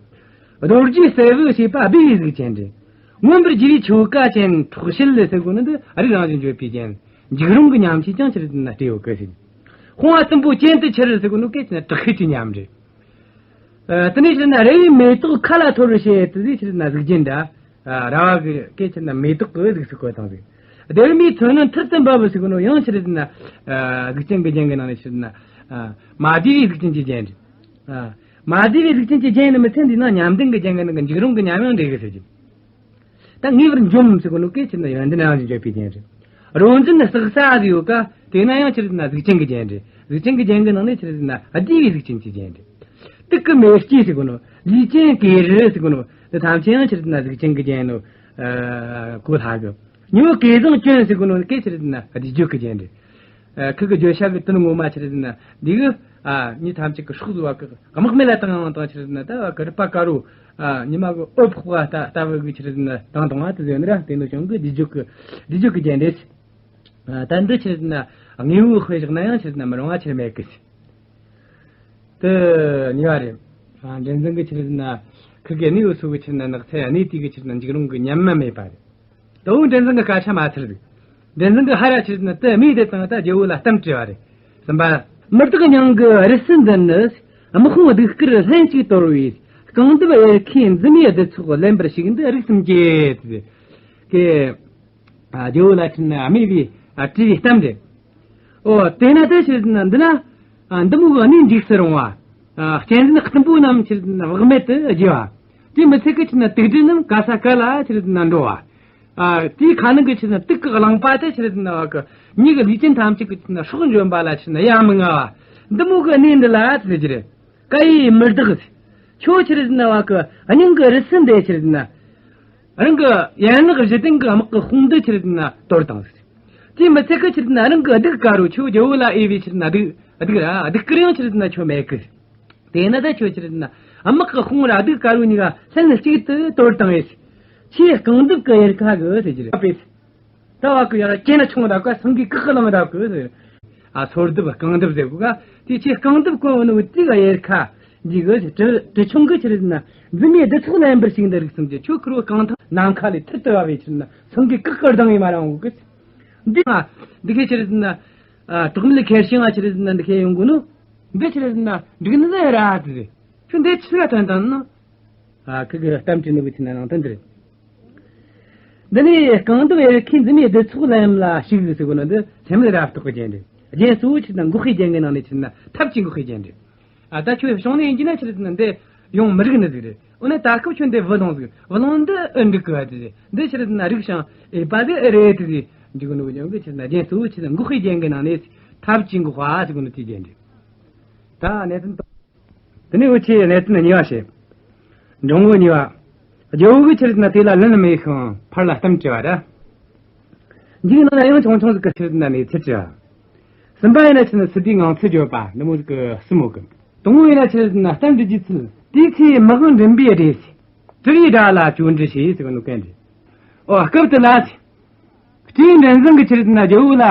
རྡོ་རྗེ་སྲད་བུ་ཞེས་པ་སྦས་པའི་གཟུགས་ཅན་རེད། མངོན་པར་རྒྱུ་བའི་ཆོ་ག་ཅན་འཕྲོག་བྱེད་ལ་ཟེར་གོ་ནི་འདི་རིགས་རང་བཞིན་བརྗོད་པའི་རྒྱན། འཇིགས་རུང་གི་ཉམས་ཀྱིས་ཀྱང་ཕྱིར་ན་སྤྲས་ཡོད་གི་ཟེར། སྤོང་བ་གཏུམ་པོ་གྱེན་དུ་ཁྱེར་ཟེར་གོ་ནི་སྐད་ཅིག་ན་དྲག་ཤུལ་གྱི་ཉམས་རེད། ཨ་དེ་ནས་ཕྱིར་ན་རལ་བའི་མེ་ཏོག་མཁའ་ལ་འཐོར་བར་བྱེད་དེ་ཟེར་ཕྱིར་ན་གཟུགས་ཅན་འདྲ། ཨ་ར་བ་གི་སྐད་ཕྱིར་ན་མེ་ཏོག་གི་གཟུགས་སུ་བཀོད་དང་ཟིག་སྡེར་མོའི་ཚོན་སྣ་ཐུར་དུ་འབབ་པ་ཟེར་གོ་ནོ་ཡང་ཕྱིར་ན་ཨ་གཟུགས་ཅན་གྱི་རྒྱན་གྱི་ནང་ནས་ཕྱིར་ན་ཨ་མ་བསྡུས་པའི་གཟུགས་ཅན་གྱི་རྒྱན་རེད། ཨ་མ་བསྡུས་པའི་གཟུགས་ཅན་གྱི་རྒྱན་ནི་མི་ཚད་འདི་ན་ཉམས་ལྡན་གྱི་རྒྱན་གྱི་ནང་གི་འཇིགས་རུང་གི་ཉམས་ཡང་འདྲེས་གི་ཟེར་གྱི། ད་ངེས་པར་འཇོམས་ཟེར་གོ་ནོ་སྐད་ཕྱིར་ན་ཡོན་ཏན་རང་བཞིན་བརྗོད་པའི་རྒྱན་རེད། རོ་འཛིན་ཟག་ས་ཟེར་ཡོད་ཀ་དེ་ན་ཡང་ཕྱིར་ན་གཟུགས་ཅན་གྱི་རྒྱན་རེད། གཟུགས་ཅན་གྱི་རྒྱན་གྱི་ནང་ནས་ཕྱིར་ན་བསྡུས་པའི་གཟུགས་ཅན་གྱི་རྒྱན་རེད། དུག་གི་མེ་ལྕེ་ཟེར་གོ་ནོ་ལུས་ཅན་གེ་རུ་ཟེར་གོ་ནོ་འདི་ཐམས་ཅད་ཡང་ཕྱིར་ན་གཟུགས་ཅན་གྱི་རྒྱན་ནོ། ཨ་གོ་སླ་གི། མྱོས་གོས་བཟང་གྱོན་ཟེར་གོ་ནོ་སྐད་ཕྱིར་ན་བསྡུས་བརྗོད་ཀྱི་རྒྱན་རེད། ཨ་ཁུ་གི་བརྗོད་བྱ་གི་དོན་ངོ་མ་ཕྱིར་ན་འདི་གི་ཨ་མྱི་ཐམས་ཅད་ཀྱི་སྲོག་བཟོ་བ་གི་དམག་མེ་ལ་བཏང་བཏང་ཕྱིར་ན་ད་གི་རུས་པ་དཀར་རོ། ཨ་ཉི་མ་གི་འོད་ཕོག་པ་ལྟ་ལྟ་བུ་གི་ཕྱིར་ན་བཏང་བཏང་བ་དེ་ཟེར་ནི་ར། དེ་ནི་གཞུང་གི་བསྡུས་བརྗོད་ཀྱི་བསྡུས་བརྗོད་ཀྱི་རྒྱན་རེད། ཨ་ད་འདི་ཕྱིར་ན་དངོས་པོའི་དཔེ་བཞག་ན་ཡང་ཕྱིར་ན་མི་རུང་བ་ཆེར་མེད་གི། དེ་གཉིས་པ་རེད། ཨ་མགྲིན་བཟང་གི་ཕྱིར་ན་ཁུ་གེ་གནས་ཡོད་སོ་གི་ཕྱིར་ན་ནགས་ཚལ་གནས་དེ་གི་ཕྱིར་ན་འཇིགས་རུང་གི་ཉམས་མ་མེད་པ་རེད། དོ་མགྲིན་བཟང་གི་སྐད་ཆ་མ་ཚར་ཟིག་མགྲིན་བཟང་གི་ཧ་ར་ཕྱིར་ན་དེ་མིའི་དེ་དང་ད་རྒྱལ་བོ་ལ་གཏམ་དྲིས་པ་རེད། གསུམ་པ། མི་བདག་མྱང་གི་རི་སུལ་འདི་ནི། དམག་དཔུང་གདུགས་དཀར་ལྷན་ཅིག་དོར་བའི། རྐང་གདུབ་གཡེར་ཁའི་འཛིན་མའི་རྡུལ་ཚོགས་ལེན་པར་ཞུགས་འདི་རིགས་གསུམ་གྱིས། གི་ཨ་རྒྱལ་བོ་ལ་ཕྱིར་ན་སྨྲས་པའི་ཨ་དྲིས་པའི་གཏམ་རེད། ཨོ་དེས་ན་དེ་ཕྱིར་ན་འདི་ན་ཨ་འདི་མོ་གི་གནས་འཇིགས་སུ་རུང་བ། ཨ་གཅན་གཟན་གཏུམ་པོ་རྣམས་ཕྱིར་ན་བག་མེད་དུ་རྒྱུ་བ། དེ་མི་ཚད་ཀི་ཕྱིར་ན་དུག་སྦྲུལ་རྣམས་ག་ས་ག་ལ་ཕྱིར་ན་འགྲོ་བ། ཨ་དེའི་ཁ་ནང་གི་ཕྱིར་ན་དུག་གི་རླངས་པ་དེ་ཕྱིར་ན་བ་གི་མྱི་གི་ལུས་ཅན་ཐམས་ཅད་ཀྱི་ཕྱིར་ན་སྲོག་འཇོམས་པ་ལ་ཕྱིར་ན་ཡ་མི་ང་བ། འདི་མོ་གི་གནས་འདི་ལ་ཟེར་གྱི་རེད། ཀ་ཡེ་མི་བདག་ཁྱོད་ཕྱིར་ན་བ་གི་སྙིང་གི་རི་སུལ་འདི་ཕྱིར་ན། རང་གི་ཡན་ལག་བཞི་ལྡན་གྱི་དམག་གི་དཔུང་འདི་ཕྱིར་ན་དོར་དང་ཟེར། དེ་མི་ཚད་ཀི་ཕྱིར་ན་རང་གི་གདུགས་དཀར་རོ་ཁྱོད་རྒྱལ་བོ་ལ་འོས་པའི་ཕྱིར་ན་གདུགས་གདུགས་ར་གདུགས་དཀར་ཡང་ཕྱིར་ན་ཁྱོད་མེད་གི། དེས་ན་ད་ཁྱོད་ཕྱིར་ན་དམག་གི་དཔུང་ར་གདུགས་དཀར་རོ་གཉིས་ཀ་ལྷན་གཅིག་ཏུ་དོར་དང་ངེས། ཆེས་རྐང་གདུབ་ཀྱི་གཡེར་ཁ་གི་ཟེར་གྱི་རེད། ད་བ་གི་ཡར་སྐྱེ་ན་ཆུང་ད་ག་སེང་གེ་ཀི་ཀི་ལང་ད་གི་ཟེར། ཨ་སོར་གདུབ་རྐང་གདུབ་ཟེར་གོ་ག་དེ་ཆེས་རྐང་གདུབ་གོན་འོ་ནོ་དེ་ག་གཡེར་ཁ་འདི་གི་དྲི་དྲི་ཆུང་གི་ཕྱིར་ན་འཛིན་མའི་རྡུལ་ཚོགས་ལེན་པར་ཞུགས་འདི་རིགས་གསུམ་གྱིས་ཁྱོད་ཁུར་བོ་རྐང་ཐང་ནམ་མཁའ་ལས་ཐུར་དུ་བབས་པའི་ཕྱིར་ན་སེང་གེ་ཀི་ཀི་ལྡང་ངེས་མ་རང་འོ་གི། འདི་ང་འདི་གའི་ཕྱིར་ན་ཨ་གྲོགས་མེད་ཁེར་ཤིང་ང་ཕྱིར་ན་འདི་གའི་ཡོང་གོ་ནོ། འདི་ཕྱིར་ན་འགྲིག་ནི་ཟེར་ར་དེ། ཁྱོད་འདི་ཕྱིར་ལ་ཐོན་དང་ནོ། ཨ་ཁི་གི་གཏམ་དྲི་ནི་བུ་ཆི་ན་ནང་དོན་འདིར། འདི་ནི་རྐང་གདུབ་གཡེར་ཁའི་འཛིན་མའི་རྡུལ་ཚོགས་ལ་ཡམ་ལ་ཞུགས་ཟེར་གོ་ནོ་འདི་སེམས་ལ་རབ་རྟོག་གི་རྒྱན་རེད། རྒྱན་གཙོ་བོ་ཕྱིར་ན་འགོག་པའི་རྒྱན་གྱི་ནང་ནས་ཕྱིར་ན་ཐབས་ཀྱིས་འགོག་པའི་རྒྱན་རེད། ཨ་ད་ཁྱོད་བྱུང་ནས་ཡིན་གྱི་ན་ཕྱིར་ན་འདི་ཡོང་མི་རིག་ནི་ཟིག་རེད། འོ་ན་ད་སྐབས་ཁྱོད་འདི་བུ་ལོང་ཟིག་བུ་ལོང་འདི་ཨེ་འགྲིག་གི་བ་དེ་རེད། འདི་ཕྱིར་ན་རིག་ཞིང་ཨེ་པ་དེ་ཨེ་རེད་དེ་ཟིག་འགྲིག་གི་ནོ་ཡོང་གི། ཕྱིར་ན་རྒྱན་གཙོ་བོ་ཕྱིར་ན་འགོག་པའི་རྒྱན་གྱི་ནང་ནས་ཐབས་ཀྱིས་འགོག་པ་ཟེར་གོ་ནོ་དེའི་རྒྱན་རེད། ད་གནད་དོན་དང་། དེ་ནས་འུ་ཆོས་གནད་དོན་གཉིས་པ་བཤད། འབྲིང་བོ་གཉིས་པ། རྒྱལ་བོ་གི་ཕྱིར་ན་དེ་ལ་ལན་མེད་ཤིང་ཕར་ལ་གཏམ་དྲི་བ་ར། འཇིག་ནང་ན་ཡང་ཆུང་ཆུང་ཟིག་གི་ཕྱིར་ན་གནས་ཚུལ་དྲི་བ། གསུམ་པ་ཡིན་ན་ཕྱིར་ན་སི་ཏའི་ངང་ཚུལ་བརྗོད་པ་འདི་མོ་ཟིག་གི་གསུམ་མོ་གི། དང་པོ་ཡིན་ན་ཕྱིར་ན་གཏམ་དྲི་རྒྱུའི་ཚུལ། དེའི་ཚེ་མི་དབང་མགྲིན་པའི་སྒྲས། དྲི་བའི་སྒྲ་ལ་ཅོ་འདྲི་བྱས་ཟེར་གི་ནོ་གན་རེད། ཨོ་སྐབས་དེ་ལ། སྤྲེའུ་མགྲིན་བཟང་གི་ཕྱིར་ན་རྒྱལ་བོ་ལ་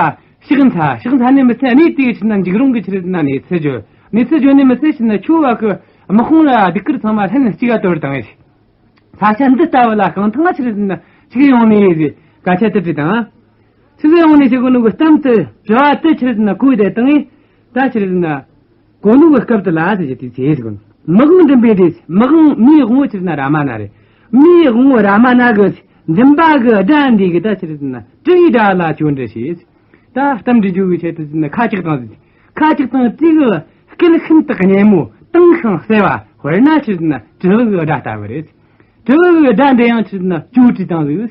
ཕྱག་འཚལ། ཕྱག་འཚལ་ནས་མི་ཚད་གནས་དེའི་ཕྱིར་ན་འཇིགས་རུང་གི་ཕྱིར་ན་གནས་ཚུལ་བརྗོད། གནས་ཚུལ་བརྗོད་ནས་མི་ཚད་ཕྱིར་ན་ཁྱོད་བ་གི་དམག་དཔུང་ལ་གདུགས་དཀར་ཚང་མ་ལྷན་གཅིག་ག་དོར་དང་ངེས། ས་ཆ་འདི་ལྟ་བུ་ལ་གང་ཐང་ཆི་རེད་ཟེར་ན་ཆི་གི་ཡོང་ནི་ཡིན་ཟེར་སྐད་ཆ་དེ་དྲིས་དང་། ཆི་ཟིག་ཡོང་ནི་ཟེར་གོ་ནོ་གི་གཏམ་དེ་དྲི་བ་དེ་ཆི་རེད་ཟེར་ན་གོ་བསྡད་དང་ད་ཆི་རེད་ཟེར་ན་གོ་ནོ་གི་སྐབས་དེ་ལ་ཟེར་གྱི་དེ་ཚེ་ཟེར་གོ་ནོ་མི་དབང་མགྲིན་པའི་སྒྲས་མི་དབང་མིའི་དབང་བོ་ཆི་རེད་ཟེར་ན་རཱ་མ་ན་རེད། མིའི་དབང་བོ་རཱ་མ་ན་གི་མགྲིན་པ་གི་སྒྲ་འདི་གི་ད་ཆི་རེད་ཟེར་ན་དྲི་བའི་སྒྲ་ལ་ཅོ་འདྲི་བྱེད། ད་གཏམ་འདྲི་རྒྱུ་གི་ཆེད་དུ་ཟེར་ན་ཁ་ཅིག་དང་ཟེར། ཁ་ཅིག་དང་དེ་གི་སྐད་ཤིན་ཏུ་སྙན་མོ་དྭངས་ཤིང་གསལ་བ་དཔེར་ན་ཆི་རེད་ཟེར་ན་དྲིལ་བུ་གི་སྒྲ་ལྟ་བུ་རེད། དྲིལ་བུ་གི་སྒྲ་འདི་ཡང་ཆི་རེད་ཟེར་ན་ཅོ་དྲིས་དང་ཟེར།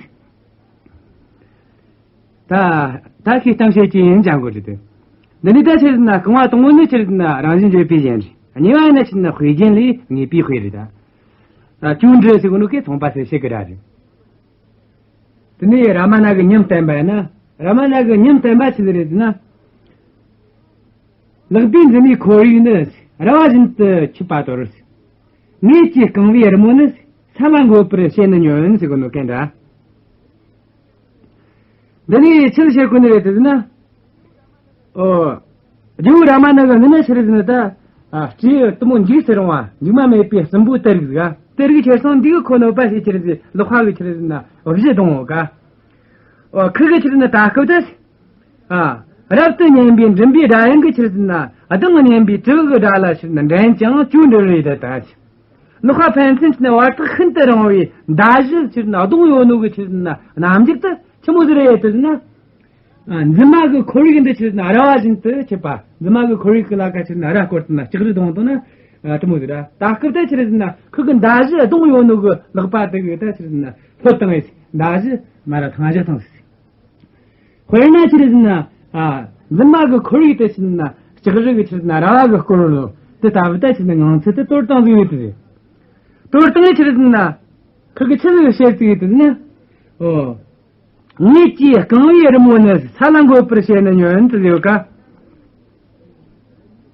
ད་ད་ཁྱེད་གཏམ་བཤད་ཀྱི་ཡིན་ཅང་གོ་རེད་དེ། འདི་ནི་ད་ཆི་རེད་ཟེར་ན་རྐང་བ་དང་པོ་ནི་ཆི་རེད་ཟེར་ན་རང་བཞིན་བརྗོད་པའི་རྒྱན་རེད། གཉིས་པ་ཡིན་ན་ཆི་རེད་ཟེར་ན་དཔེ་རྒྱན་ལས་ངེས་པའི་དཔེ་རེད་ད། ཅོ་འདྲི་ཟེར་གོ་ནོ་གི་ཚངས་པ་སེར་ཤེས་གི་སྒྲ་རེད། དེ་ནས་རཱ་མ་ན་གི་ཉམས་བསྟན་པ་ཡིན་ན། རཱ་མ་ན་གི་ཉམས་བསྟན་པ་ཆི་ཟིག་རེད་ཟེར་ན། ལག་པའི་འཛིན་མའི་ཁོར་ཡུག་ནི་ར་བ་བཞིན་དུ་འཁྱུད་པ་དོར། ངོས་ཀྱིས་རྐང་བའི་རི་མོ་ནི་ས་ལ་འགོད་པར་བྱེད་ནི་ཉོན་ཟེར་གོ་ནོ་གན་འདྲ། འདི་ནི་ཆི་ཟིག་བཤད་གོ་ནི་རེད་ཟེར་ན། ཨོ། རྒྱལ་བོ་རཱ་མ་ན་གི་ངི་ནི་ཆི་རེད་ཟེར་ན་ད། ཨ། སྤྲེའུ་དེ་མོ་འཇིགས་སུ་རུང་བ་འཇིགས་མ་མེད་པའི་སྲིན་པོ་དེ་རིགས་ཟིག་ག་དེ་རིགས་ཁྱེར་སོང་འདི་གི་ཁོ་གནོད་པ་བྱེད་ཀྱི་རེད་ཟེར་ལག་པ་གི་ཆི་རེད་ཟེར་ན་གཞུ་རྡུང་བ་ག་ཨོ། ཁི་གི་ཆི་རེད་ཟེར་ན་ད་སྐབས་དེ། ཨ། རབ་ཏུ་སྙན་པའི་མགྲིན་པའི་སྒྲ་དབྱངས་ཀྱི་ཆི་རེད་ཟེར་ན་གདངས་སྙན་པའི་དྲིལ་བུ་གི་སྒྲ་ལ་ཆི་རེད་ཟེར་ན་འགྲན་ཅིང་ཅོ་འདྲི་རེད་ད་ད། ལག་པ་ཕན་ཚུན་གྱི་ནི་བར་ཐག་ཤིན་ཏུ་རིང་བའི་མདའ་གཞུ་ཆི་རེད་ཟེར་ན་རྡུང་ཡོད་ནོ་གི་ཆི་རེད་ཟེར་ན་རྣམ་འགྱུར་དེ་ཆི་མོ་ཟིག་རེད་ཟེར་ན། ཨ། འཛིན་མ་གི་ཁོར་ཡུག་འདི་ཆི་རེད་ཟེར་ན་ར་བ་བཞིན་དུ་འཁྱུད་པ། འཛིན་མ་གི་ཁོར་ཡུག་གི་ལ་ཁ་ཆི་རེད་ཟེར་ན་ར་སྐོར་དང་ལྕགས་རི་གདོང་དང་ན་དེ་མོ་ཟིག་ར། ད་སྐབས་དེ་ཆི་རེད་ཟེར་ན་ཁོ་གི་མདའ་གཞུ་རྡུང་ཡོད་ནོ་གི་ལག་པ་དེ་གི་ད་ཆི་རེད་ཟེར་ན་ལྷོད་བཏང་ཡས་མདའ་གཞུ་མ་ར་ཐང་གཞུ་བཏང་ཟིག་དཔེར་ན་ཆི་རེད་ཟེར་ན། ཨ། འཛིན་མ་གི་ཁོར་ཡུག་དེ་ཆི་རེད་ཟེར་ན་ལྕགས་རི་གི་ཆི་རེད་ཟེར་ན་ར་བ་གི་སྐོར་ལོ་དེ་ལྟ་བུ་ད་ཆི་རེད་ཟེར་ན་ངང་ཚུལ་དེ་དོར་བཏང་ཟིག་ཡོད་དེ་རེད། དོར་བཏང་ཆི་རེད་ཟེར་ན་ཁོ་གི་ཆི་ཟིག་བཤད་ཟིག་ཡོད་དེ་ཟེར་ན། ཨོ། ངོས་ཀྱིས་རྐང་བའི་རི་མོ་ནི་ས་ལ་འགོད་པར་བྱེད་ནི་ཉོན་དུ་ཡོད་ཀ་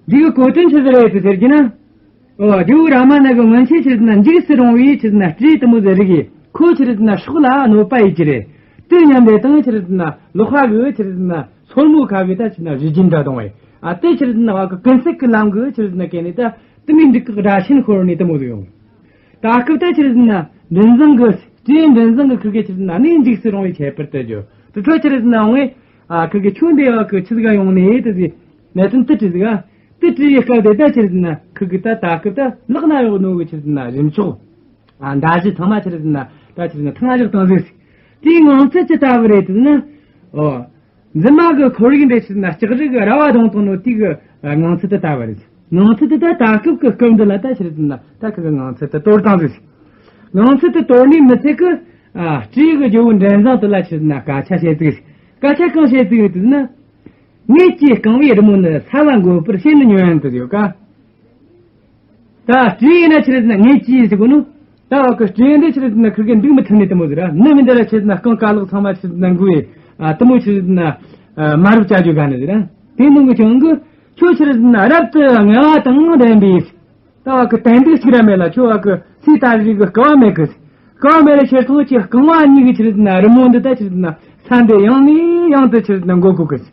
འདི་གི་གོ་དོན་ཆི་ཟིག་རེད་དུ་ཟེར་གྱི་ན། ཨོ། རྒྱལ་བོ་རཱ་མ་ན་གི་སྔོན་ཆད་ཆི་རེད་ཟེར་ན་འཇིགས་སུ་རུང་བའི་ཆི་རེད་ཟེར་ན་སྤྲེའུ་དེ་མོ་ཟིག་རིགས་ཀྱིས་ཁོ་ཆི་རེད་ཟེར་ན་སྲོག་ལ་གནོད་པ་ཡེད་ཀྱི་རེད། དེ་མཉམ་དེ་དང་ཆི་རེད་ཟེར་ན་ལག་པ་གི་ཆི་རེད་ཟེར་ན་སོར་མོ་ཁ་བའི་ད་ཆི་རེད་ཟེར་ན་གཞུ་རྒྱན་འདྲ་གཏོང་བས། ཨ། དེ་ཆི་རེད་ཟེར་ན་བ་གི་ཀུན་གསལ་གི་ལམ་གི་ཆི་རེད་ཟེར་ན་གན་ནས་ད་དེ་མོའི་འབྲུག་གི་སྒྲ་ཆེན་ཤོར་ནས་དེ་མོ་ཟིག་ཡོང་། ད་སྐབས་ད་ཆི་རེད་ཟེར་ན་མགྲིན་བཟང་གི་སྤྲེའུ་མགྲིན་བཟང་གི་ཁུར་གི་ཆི་རེད་ཟེར་ན་ནི་འཇིགས་སུ་རུང་བའི་ཁྱད་པར་དུ་བརྗོད། དེ་ཚོ་ཆི་རེད་ཟེར་ན་འོང་ངས། ཨ། ཁུར་གི་ཁྱོད་འདི་ཡག་གི་ཆི་ཟིག་ག་ཡོང་ནས་དེ་ཟིག་གནད་དོན་དེ་དྲིས་ཟིག་ག་དེ་དྲིས་ཡི་སྐབས་དེ་ད་ཆི་རེད་ཟེར་ན་ཁུར་གི་ད་ད་སྐབས་ད་ལག་ན་ཡོད་ནོ་གི་ཆི་རེད་ཟེར་ན་རིམ་ཆོག་ཨ། མདའ་གཞུ་ཚང་མ་ཆི་རེད་ཟེར་ན་ད་ཆི་རེད་ཟེར་ན་ཐང་བཞག་བཏང་ཟིག་དེའི་ངང་ཚུལ་ཅི་ལྟ་བུ་རེད་ཟེར་ན། ཨོ། འཛིན་མ་གི་ཁོར་ཡུག་འདི་ཆི་རེད་ཟེར་ན་ལྕགས་རི་གི་ར་བ་གདོང་དང་ནོ་དེ་གི་ངང་ཚུལ་དེ་ལྟ་བུ་རེད། ངང་ཚུལ་དེ་ད་ད་སྐབས་ཀྱི་སྐབས་འདི་ལ་ད་ཆི་རེད་ཟེར་ན་ད་ཁུར་གི་ངང་ཚུལ་དེ་དོར་བཏང་ཟིག་ངང་ཚུལ་དེ་དོར་ནས་མི་ཚད་གི། ཨ། སྤྲེའུ་གི་རྒྱལ་བོ་མགྲིན་བཟང་དེ་ལ་ཆི་རེད་ཟེར་ན་སྐད་ཆ་བཤད་ཟིག་སྐད་ཆ་གང་བཤད་ཟིག་ཡོད་ཟེར་ན། ངོས་ཀྱིས་རྐང་བའི་རི་མོ་ནི་ས་ལ་འགོད་པར་བྱེད་ནི་ཉོན་དུ་ཡོད་ཀ་ད་སྤྲེའུ་ཡིན་ན་ཆི་རེད་ཟེར་ན་ངོས་ཀྱིས་ཟེར་གོ་ནོ། ད་བ་གི་སྤྲེའུ་འདི་ཆི་རེད་ཟེར་ན་ཁུར་གི་འདུག་མི་ཐུབ་ནི་དེ་མོ་ཟིག་ར། ནི་མི་འདི་ལ་ཆི་རེད་ཟེར་ན་རྐང་ཀ་ལག་ཚང་མ་ཆི་རེད་ཟེར་ན་འགུལ་བས། ཨ། དེ་མོ་ཆི་རེད་ཟེར་ན། ཨ། མ་རབས་བྱ་རྒྱུ་ག་ནི་ཟིག་ར། དེ་ནང་གི་ཀྱང་གི་ཁྱོད་ཆི་རེད་ཟེར་ན་རབ་ཏུ་ངལ་བ་དང་ལྡན་པས། ད་བ་གི་དན་ཏིག་ཅིག་ར་མེད་ལ་ཁྱོད་བ་གི་སུས་ད་རིག་གི་སྐལ་བ་མེད་གི་སྐལ་བ་མེད་ལ་ཁྱེར་སོང་ཆི་རྐང་བ་གཉིས་གི་ཆི་རེད་ཟེར་ན་རི་མོ་འདི་ད་ཆི་རེད་ཟེར་ན་ས་འདི་ཡང་ནས་ཡང་དུ་ཆི་རེད་ཟེར་ན་འགོད་དགོས་གི་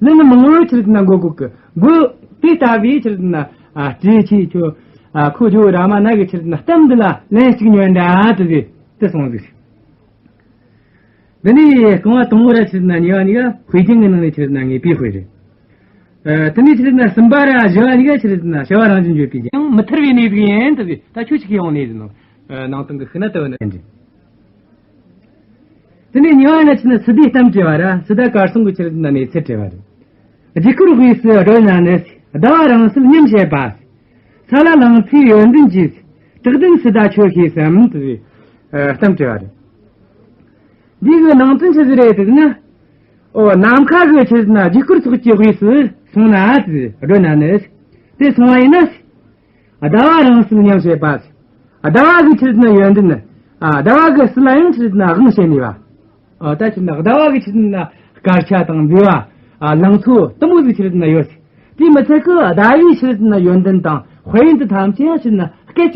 ལི་ནི་མང་བོ་ཆི་རེད་ཟེར་ན་འགོད་དགོས་གི་སྒོ་དེ་ལྟ་བུའི་ཆི་རེད་ཟེར་ན། ཨ། སྤྲེའུ་ཆེ་ཁྱོད། ཨ། ཁོ་རྒྱལ་བོ་རཱ་མ་ན་གི་ཆི་རེད་ཟེར་ན་གཏམ་འདི་ལ་ལན་གཅིག་ཉོན་དྲ་དུ་ཟེར་དེ་སོང་ཟིག་འདི་ནི་རྐང་བ་དང་པོ་ར་ཆི་རེད་ཟེར་ན་གཉིས་པ་གཉིས་ཀ་དཔེ་རྒྱན་གྱི་ནང་ནས་ཆི་རེད་ཟེར་ན་ངེས་པའི་དཔེ་རེད། ཨ། དེ་ནས་ཆི་རེད་ཟེར་ན་གསུམ་པ་ར་བཞི་བ་གཉིས་ཀ་ཆི་རེད་ཟེར་ན་བྱ་བ་རང་བཞིན་བརྗོད་པའི་རྒྱན་ཡང་མི་ཐར་བའི་གནས་ཟིག་ཡིན་དུ་ཟེར། ད་ཁྱོད་ཆི་གི་ཡོང་ནས་ཟེར་ནོ། ཨ། ནང་དོན་གི་ཤི་ན་ལྟ་བུ་ནི་འདྲ། དེ་ནས་གཉིས་པ་ན་ཆི་རེད་ཟེར་ན་སཱི་ཏཱའི་གཏམ་དྲི་བ་ར། སཱི་ཏཱ་གར་སོང་གི་ཆི་རེད་ཟེར་ན་གནས་ཚུལ་དྲི་བ་རེད། འཇིགས་སྐུལ་དབུས་སུ་སྒྲོན་ན་ནི། ཟླ་བ་རང་གསལ་ཉམས་བྱེད་པ། ས་ལ་ལང་ཚོའི་ཡོན་ཏན་གྱིས། བྲག་ལྡན་སཱི་ཏཱ་ཁྱོད་ཤེས་སམ་དུ་ཟེར། ཨ། གཏམ་དྲི་བ་རེད། འདི་གི་ནང་དོན་ཆི་ཟིག་རེད་དེ་ན། ཨོ། ནམ་མཁའ་གི་ཆི་རེད་ཟེར་ན་འཇིགས་སྐུལ་ཚོགས་ཀྱི་དབུས་སུ་སོང་ན་དུ་སྒྲོན་ན་ནི། དེ་སོང་བ་ཡིན་ན། ཟླ་བ་རང་གསལ་ཉམས་བྱེད་པ། ཟླ་བ་གི་ཆི་རེད་ཟེར་ན་ཡོན་ཏན། ཨ། ཟླ་བ་གི་སཱི་ལ་ཡང་ཆི་རེད་ཟེར་ན་དབང་བྱེད་ནུས་པ། ཨ། ད་ཆི་རེད་ཟེར་ན་ཟླ་བ་གི་ཆི་རེད་ཟེར་ན་དཀར་ཆ་དང་མཛེས་པ། ཨ། ལང་ཚོ་དེ་མོ་ཟིག་ཆི་རེད་ཟེར་ན་ཡོད། དེ་མི་ཚད་གི་ཟླ་བའི་ཆི་རེད་ཟེར་ན་ཡོན་ཏན་དང་དཔལ་ཡོན་དེ་ཐམས་ཅད་ཡང་ཆི་རེད་ཟེར་ན་